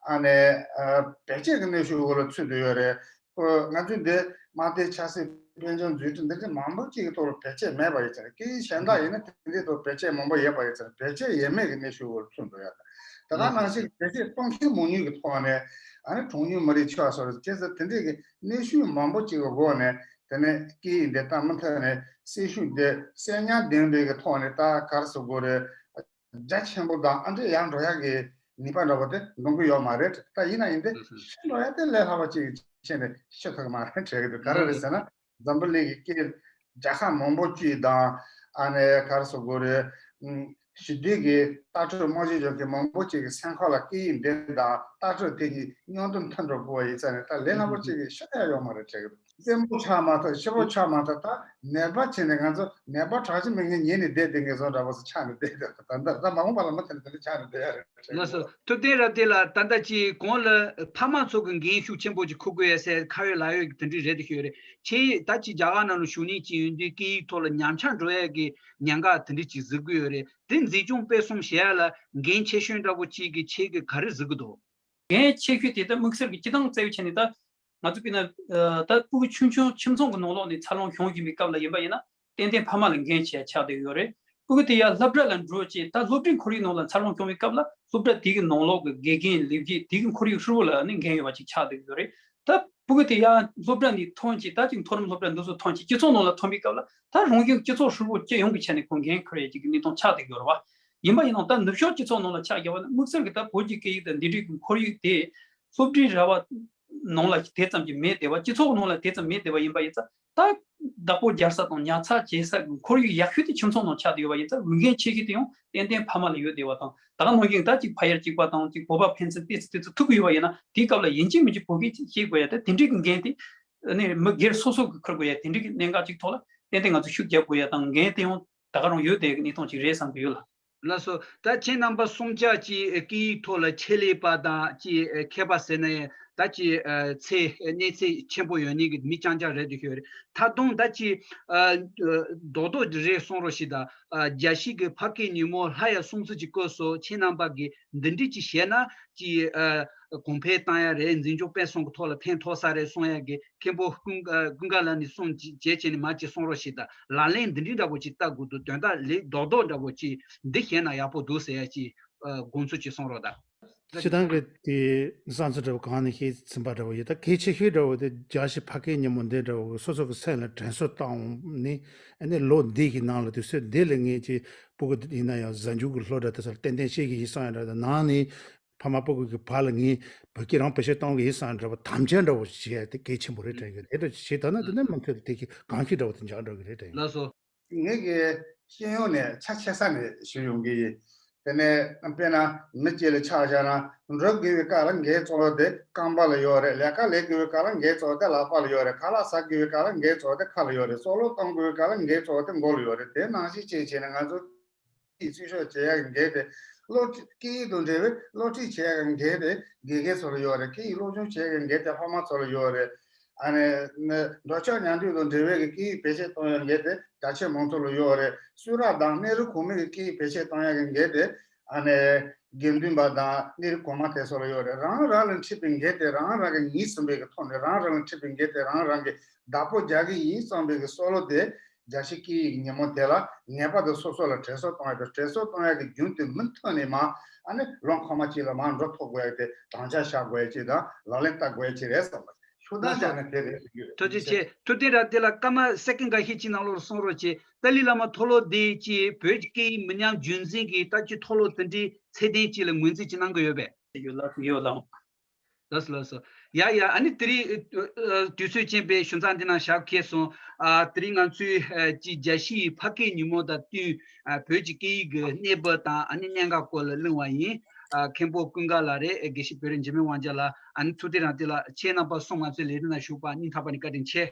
ཨ་ནི་ཨ་བེད་སྤྱོད་ཀྱི་གནོན་ཤུགས་འོག་ལ་ཚུད་བསྡད་ཡོད་རེད། ཁོ་ང་ཚོས་འདི་དམག་དོན་ཆབ་སྲིད་དཔལ་འབྱོར་འཛུགས་སྐྲུན་འདི་འདྲ་མང་པོ་ཅིག་གི་ཐོག་ལ་བེད་སྤྱོད་མེད་པ་ཡིན་ཙང་། སྐད་ཡིག་གཞན་དག་ཡིན་ན་དེ་འདྲའི་ཐོག་བེད་སྤྱོད་མང་པོ་ཡོད་པ་ཡིན་ཙང་། བེད་སྤྱོད་ཡས་མས་ཀྱི་གནོན་ཤུགས་འོག་ཚུད་འགྲོ་ཡ་དང་། དེ་དག་ནང་བཞིན་བེད་སྤྱོད་གཏོང་མཁན་མང་ཉུང་གི་ཐོག་ནས་ཨ་ནི་གྲངས་ཉུང་མི་རིགས་ཆགས་སོགས་བྱས་ཙང་། དེ་འདྲའི་གི་གནོན་ཤུགས་མང་པོ་ཅིག་གི་འོག་ནས་དེ་ནས་སྐད་ཡིག་འདི་ད་མུ་མཐུད་ནས་སྲིད་ཤུགས་འདི་གསོན་ཉམས་ལྡན་པའི་གི་ཐོག་ནས་ད་ག་རེ་ཟེར་དགོས་རེད། རྒྱ་ཆེན་པོ་དང་ཨ་འདྲ་ཡར་འགྲོ་ཡག་གི་ནུས་པ་འདྲ་པོ་དེ་འདོན་གི་ཡོད་མ་རེད། ད་ཡིན་ན་ཡིན་ཏེ་ཤི་འགྲོ་ཡག་དེ་ལས་སླ་བ་ཅིག་བྱས་ནས་ཤི་ཐུབ་ཀྱི་མ་རེད་དྲན་གི་འདུག་ག་རེ་རེད་ཟེར་ན་འཛམ་བུ་གླིང་གི་སྐད་རྒྱལ་ཁབ་མང་པོ་ཅིག་དང་ཨ་ནི་ག་རེ་ཟེར་དགོས་རེད། ཞི་བདེ་གི་ལྟ་གྲུབ་རྨང་གཞི་བྱས་མཁན་མང་པོ་ཅིག་གི་སེམས་ཁ་ལ་སྐད་ཡིག་འདི་དང་ལྟ་གྲུབ་དེ་གཉིས་མཉམ་དུ་མཐུན་འགྲོ་དགོས་པ་ཡིན་ཙང་ནས་ད་ལས་སླ་པོ་ཅིག་གི་ཤི་ཐུབ་ཡག་ཡོད་མ་རེད་དྲན་གི་འདུག་རྩེད་མོ་ཆགས་མ་ཐུབ། ཤི་བོ་ཆགས་མ་ཐུབ། ད་ནད་པ་བྱས་ནས་ང་ཚོ་ནད་པ་དྲག་ཅིག་མེད་མཁན་ཉལ་ནས་བསྡད་བསྡད་མཁན་བཟོ་འདྲ་པོ་ཞིག་ཆགས་ནས་བསྡད་བསྡད། ད་ད་ད་མ་འོངས་པ་ལ་མུ་མཐུད་ནས་དེ་འདྲ་ཆགས་ནས་བསྡད་ཡ་རེད། ལགས་སོ། ཐུབ་བསྟན་རབ་བརྟན་ལགས། ད་ལྟ་ཅིག་གོང་ལ་ཕ་མ་ཚོ་གི་འགན་ཤུགས་ཆེན་པོ་ཅིག་འཁུར་དགོས་ཡ་ཟེར་ཁ་ཡོད་ལག་ཡོད་ཀྱི་དེ་འདྲ་རེད་འདུག་ཤོད་རེད། ཁྱེད་ད་ཅིག་རྒྱ་གར་ནང་ལ་བཞུགས་གནས་ཅིག་ཡིན་དུས་སྐད་ཡིག་ཐོག་ལ་ཉམས་ཆག་འགྲོ་ཡ་གི་ཉེན་ཁ་དེ་འདྲ་ཅིག་གཟིགས་ཀྱི་ཡོད་རེད། དེ་འཛིན་སྐྱོང་སྤེལ་གསུམ་བྱེད་ཡ་ལ་འགན་ཆེ་ཤོས་འདྲ་པོ་ཅིག་གི་ཁྱེད་ཀྱིས་ག་རེ་གཟིགས་ཀྱི་འདུག་འགན་ཆེ་ཤོས་དེ་ད་དམིགས་བསལ་གྱི་སྤྱིར་བཏང་བཙལ་བའི་ཆ་ནས་ད། ང་ཚོ་དཔེར་ན་ད་ཕྲུ་གུ་ཆུང་ཆུང་ཁྱིམ་ཚང་གི་ནང་ལོགས་ནས་འཚར་ལོངས་བྱུང་བཞིན་པའི་སྐབས་ལ་ཡིན་པ་ཡིན་ན་ཏན་ཏན་ཕ་མ་ལ་འགན་ཆེ་ཆགས་བསྡད་ཡོད་རེད། ཕྲུ་གུ་དེ་ཡར་སློབ་གྲྭ་ལ་འགྲོ་བྱས་ད་སློབ་གྲྭའི་ཁོར་ཡུག་ནང་ལ་འཚར་ལོངས་བྱུང་བའི་སྐབས་ལ་སློབ་གྲྭ་དེ་གི་ནང་ལོགས་ཀྱི་དགེ་རྒན་ལས་བྱེད་དེ་གི་ཁོར་ཡུག་ཧྲིལ་པོ་ལ་ནི་འགན་ཡོད་པ་ཅིག་ཆགས་བསྡད་ཡོད་རེད། ད་ཕྲུ་གུ་དེ་ཡར་སློབ་གྲྭ་ནས་ཐོན་བྱས་ད་ཅིག་མཐོ་རིམ་སློབ་གྲྭ་འདི་ཚོ་ཐོན་བྱས་སྤྱི་ཚོགས་ནང་ལ་ཐོན་པའི་སྐབས་ལ་ད་རང་བཞིན་སྤྱི་ཚོགས་ཧྲིལ་པོ་སྤྱི་ཡོངས་ཀྱི་ཆ་ནས་ཁོ་འགན་འཁུར་ཡས་ཅིག་གི་གནས་སྟངས་ཆགས་བསྡད་ཡོད་རེད་བ། ཡིན་པ་ཡིན་ནའང་ད་ནུབ་ཕྱོགས་སྤྱི་ཚོགས་ནང་ལ་ཆ་བཞག་པ་ན་དམིགས་བསལ་གྱི་ད་བོད་ཀྱི་སྐད་ཡིག་དང་འདི་འདྲའི་གི་ཁོར་ཡུག་དེ་སློབ་གྲྭའི་ར་བ་ནང་ལ་དེ་ཙམ་གྱི་མེད་བསྡད་པ། སྤྱི་ཚོགས་ནང་ལ་དེ་ཙམ་མེད་བསྡད་པ་ཡིན་པ་ཡིན་ཙང་ད་བདག་པོ་རྒྱག་ས་དང་ཉར་ཚགས་བྱེད་ས་གི་ཁོར་ཡུག་ཡག་ཤོས་དེ་ཁྱིམ་ཚང་ནང་ཆགས་བསྡད་ཡོད་པ་ཡིན་ཙང་འོས་འགན་ཆེ་ཤོས་དེ་ཡང་ཏན་ཏན་ཕ་མ་ལ་ཡོད་བསྡད་པ་དང་། ད་ག་ནང་བཞིན་ད་ཅིག་ཕ་ཡུལ་གཅིག་པ་དང་ཅིག་བོད་པ་ཕན་ཚུན་ཏོག་ཙམ་ཏོག་ཙམ་ཐུག་གི་ཡོད་པ་ཡིན་ན་དེའི་སྐབས་ལ་ཡིན་གཅིག་མིན་གཅིག་བོད་སྐད་ཅིག་ཤེས་དགོས་ཡ་དེ་དེ་འདྲའི་གི་འགན་དེ་ནི་མི་སྒེར་སོ་སོ་གི་འཁུར་དགོས་ཡ་དེ་འདྲའི་གི་གནད་འགག་ཅིག་ཐོག་ལ་ཏན་ཏན་ང་ཚོ་ཤུགས་རྒྱབ་དགོས་ཡ་དང་འགན་དེ་ཡང་ད་ག་རང་ཡོད་བསྡད་ཡོད་གནས་སྟངས་ཅིག་རེད་བསམ་གི་ཡོད་ལགས། ལགས་སོ། ད་ཁྱེད་རྣམ་པ་གསུམ་ཆ་ཅིག་སྐད་ཡིག་ཐོག་ལ་ཆེད་ལས་པ་དང་ཅིག་མཁས་པ་ཟེར་ན་ཡང་ད་ཅིག་ཚད་གནས་ཚད་ཆེན་པོ་ཡོད་ནི་གི་མི་རྐྱང་རྐྱང་རེད་འདུག་ཤོད་རེད། ད་དུང་ད་ཅིག་རྡོག་རྡོག་རེ་གསུང་རོགས་ཞེས་དང་། རྒྱལ་སྤྱིའི་གི་ཕ་སྐད་ཉིན་མོ་ལྷ་ཡ་གསུམ་ཚོ་ཅིག་བཀོད་སོང་། ཁྱེད་རྣམ་པ་གིས་འདི་འདྲ་ཅིག་བྱས་ན་ཅིག་གོང་འཕེལ་བཏང་ཡ་རེད། འཛིན་སྐྱོང་སྤེལ་གསུམ་གི་ཐོག་ལ་ཕན་ཐོགས་ས་རེད་གསུང་ཡ་གི་མཁན་པོ་ཀུན་ཀུན་དགའ་ལགས་ནས་གསུང་བྱས་བྱས་ནས་མ་ཅིག་གསུང་རོགས་ཞེས་དང་། ལག་ལེན་འདི་འདྲ་འདྲ་པོ་ཅིག་བསྟར་དགོས་འདུག་དོན་དག་ལས་རྡོག་རྡོག་འདྲ་པོ་ཅིག་འདི་བྱས་ན་ཡག་པོ་འདུག་ཟེར་ཡ་ཅིག་དགོངས་ཚུལ་ཅིག་གསུང་རོགས་དང་། སྤྱིར་བཏང་གི་དེ་བསམ་ཚུལ་འདྲ་བོ་གང་ནས་ཤེས་ཟིན་པ་འདྲ་བོ་ཡོད། ད་གལ་ཆེ་ཤོས་འདྲ་བོ་དེ་རྒྱལ་སྤྱིའི་ཕ་སྐད་ཉིན་མོ་འདི་འདྲ་བོ་སོ་སོ་གི་སེམས་ལ་དྲན་གསོ་བཏང་ནས་ཨ་ནི་ལོ་འདི་གི་ནང་ལ་དུས་ཚོད་འདི་ལ་ངས་ཀྱི་ཕྲུ་གུ་ཡིན་ན་ཡང་གཟའ་མཇུག་གི་སློབ་གྲྭ་དེ་ཚོ་ལ་ཏན་ཏན་བྱེད་ཀྱི་ཡིན་བསམ་ཡ་འདྲ། ད་ནང་ནས་ཕ་མ་ཕྲུ་གུ་གི་བར་ལ་ངས་བོད་སྐད་རང་བེད་སྤྱོད་གཏོང་གི་ཡིན་བསམ་ཡ་འདྲ་བོ་དམ་བཅའ་འདྲ་བོ་བྱེད་ཡ་དེ་གལ་ཆེན་པོ་རེད་དྲན་གི་རེད། དེ་འདྲ་བྱེད་ཐུབ་ན་དེ་ནས་མུ་མཐུད་དེ་གི་གང་ཤེས་འདྲ་བོ་དེ་འཇགས་འགྲོ་གི་རེད་དྲན་གི། ལགས་སོ། ངེད་ཀྱི་ཤེས་ཡོན་ནས་ཆ་ཆེ་ས་ནས་ཞུ་ཡོང་གི་ཡིན། དེ་ནས་དཔེར་ན་མི་གཅིག་ལ་ཆ་བཞག་ན་འགྲོ་དགོས་པའི་སྐབས་ལ་འགན་གཙོ་བོ་དེ་རྐང་པ་ལ་ཡོད་རེད། ལས་ཀ་ལས་དགོས་པའི་སྐབས་ལ་འགན་གཙོ་བོ་དེ་ལག་པ་ལ་ཡོད་རེད། ཁ་ལག་ཟ་དགོས་པའི་སྐབས་ལ་འགན་གཙོ་བོ་དེ་ཁ་ལ་ཡོད་རེད། སྲོག་བླུ་གཏོང་དགོས་པའི་སྐབས་ལ་འགན་གཙོ་བོ་དེ་མགོ་ལ་ཡོད་རེད། དེ་ནང་བཞིན་བྱས་བྱས་ནས་ང་ཚོ་སྐད་ཡིག་འཛིན་སྐྱོང་བྱེད་ཡག་གི་འགན་དེ་སློབ་ཁྲིད། སྐད་ཡིག་དང་འབྲེལ་བའི་སློབ་ཁྲིད་བྱེད་ཡག་གི་འགན་དེ་དགེ་རྒན་ཚོ་ལ་ཡོད་རེད། སྐད་ཡིག་སློབ་སྦྱོང་བྱེད་ཡག་གི་འགན་དེ་ཕ་མ་ཚོ་ལ་ཡོད་རེད། ཨ་ནི་ནི་འགྲོ་ཕྱོགས་ཉམས་རྒུད་དང་འབྲེལ་བའི་གི་སྐད་ཡིག་བེད་སྤྱོད་གཏོང་ཡག་གི་འགན་དེ་རྒྱ་ཆེ་མང་ཚོགས་ལ་ཡོད་རེད། གསུང་རབ་དང་གནས་རིགས་གོང་མའི་གི་སྐད་ཡིག་བེད་སྤྱོད་གཏོང་ཡག་གི་འགན་དེ་ཨ་ནི་དགེ་འདུན་པ་དང་གནས་རིགས་གོང་མ་དེ་ཚོ་ལ་ཡོད་རེད། རང་རང་ལ་འཁྲི་བའི་འགན་དེ་རང་རང་གིས་ངེས་ཟིན་པའི་གི་ཐོག་ནས་རང་རང་ལ་འཁྲི་བའི་འགན་དེ་རང་རང་གིས་བདག་པོ་རྒྱག་གི་ཡིན་བསམ་པའི་གི་བསམ་བློ་དེ་ རྒྱལ་སྤྱིའི་སྐད་ཡིག་ཉིན་མོ་དེ་ལ་ངེས་པར་དུ་སོ་སོ་ལ་དྲན་གསོ་གཏོང་ཡ་དང་། དྲན་གསོ་གཏོང་ཡ་གི་རྒྱུན་དེ་མུ་མཐུད་ནས་མར་ཨ་ནི་ལོ་འཁོར་མ་གཅིག་ལ་མར་འགྲོ་ཐུབ་དགོས་ཡ་དེ་དམ་བཅའ་བཞག་དགོས་ཡ་གཅིག་དང་། ལག་ལེན་བསྟར་དགོས་ཡ་གཅིག་རེད་བསམ་པ། ཤུགས་ལགས་ལྡན་སོ། བཞག་ན་དེ་རེད་ཟེར་རྒྱུ་རེད། ཐུགས་རྗེ་ཆེ། ཐུབ་བསྟན་རབ་བརྟན་ལགས། སྐར་མ་སེ་ཀན་འགའ་ཤས་ཅིག་ནང་ལོགས་ལ་གསུང་རོགས་བྱེད། ཏཱ་ལའི་བླ་མ་མཐོ་སློབ་དེ་ཅིག་བོད་ཀྱི་སྐད་ཡིག་མི་ཉམས་རྒྱུན་འཛིན་གྱི་ལྟ་ཅི་མཐོ་སློབ་དེ་འདྲའི་ཚད་ལྡན་ཅིག་ལ་ངོས་འཛིན་ཅིག་གནང་གི་ཡོད་པས། ཡོད་ལགས། ཡོད་ལགས། ལགས་སོ། ལགས་སོ། ཡ་ཡ། ཨ་ནི་དེ་རིང་ཨ་དུས་ཚོད་ཅན་པའི་ཞུ་མཚམས་འདི་ནང་བཞག་གལ་སོང་། ཨ་དེ་རིང་ང་ཚོས་ཨ་ཅིག་རྒྱལ་སྤྱིའི་ཕ་སྐད་ཉིན་མོ་དང་བསྟུན་ཨ་བོད་ཀྱི་སྐད་ཡིག་གི་གནས་བབ་དང་ཨ་ནི་གནད་འགག་སྐོར་ལ་གླེང་བ་ཡིན། ཨ་མཁན་པོ་ཀུན་དགའ་ལགས་རེད། དགེ་བཤེས་བོད་རིགས་འཇིགས་མེད་དབང་རྒྱལ་ལགས། ཨ་ནི་ཐུབ་བསྟན་རབ་བརྟན་ལགས། ཁྱེད་རྣམ་པ་གསུམ་ང་ཚོའི་ལས་རིམ་ནང་ཞུགས་པར་སྙིང་ཐག་པ་ནས་བཀའ་དྲིན་ཆེ།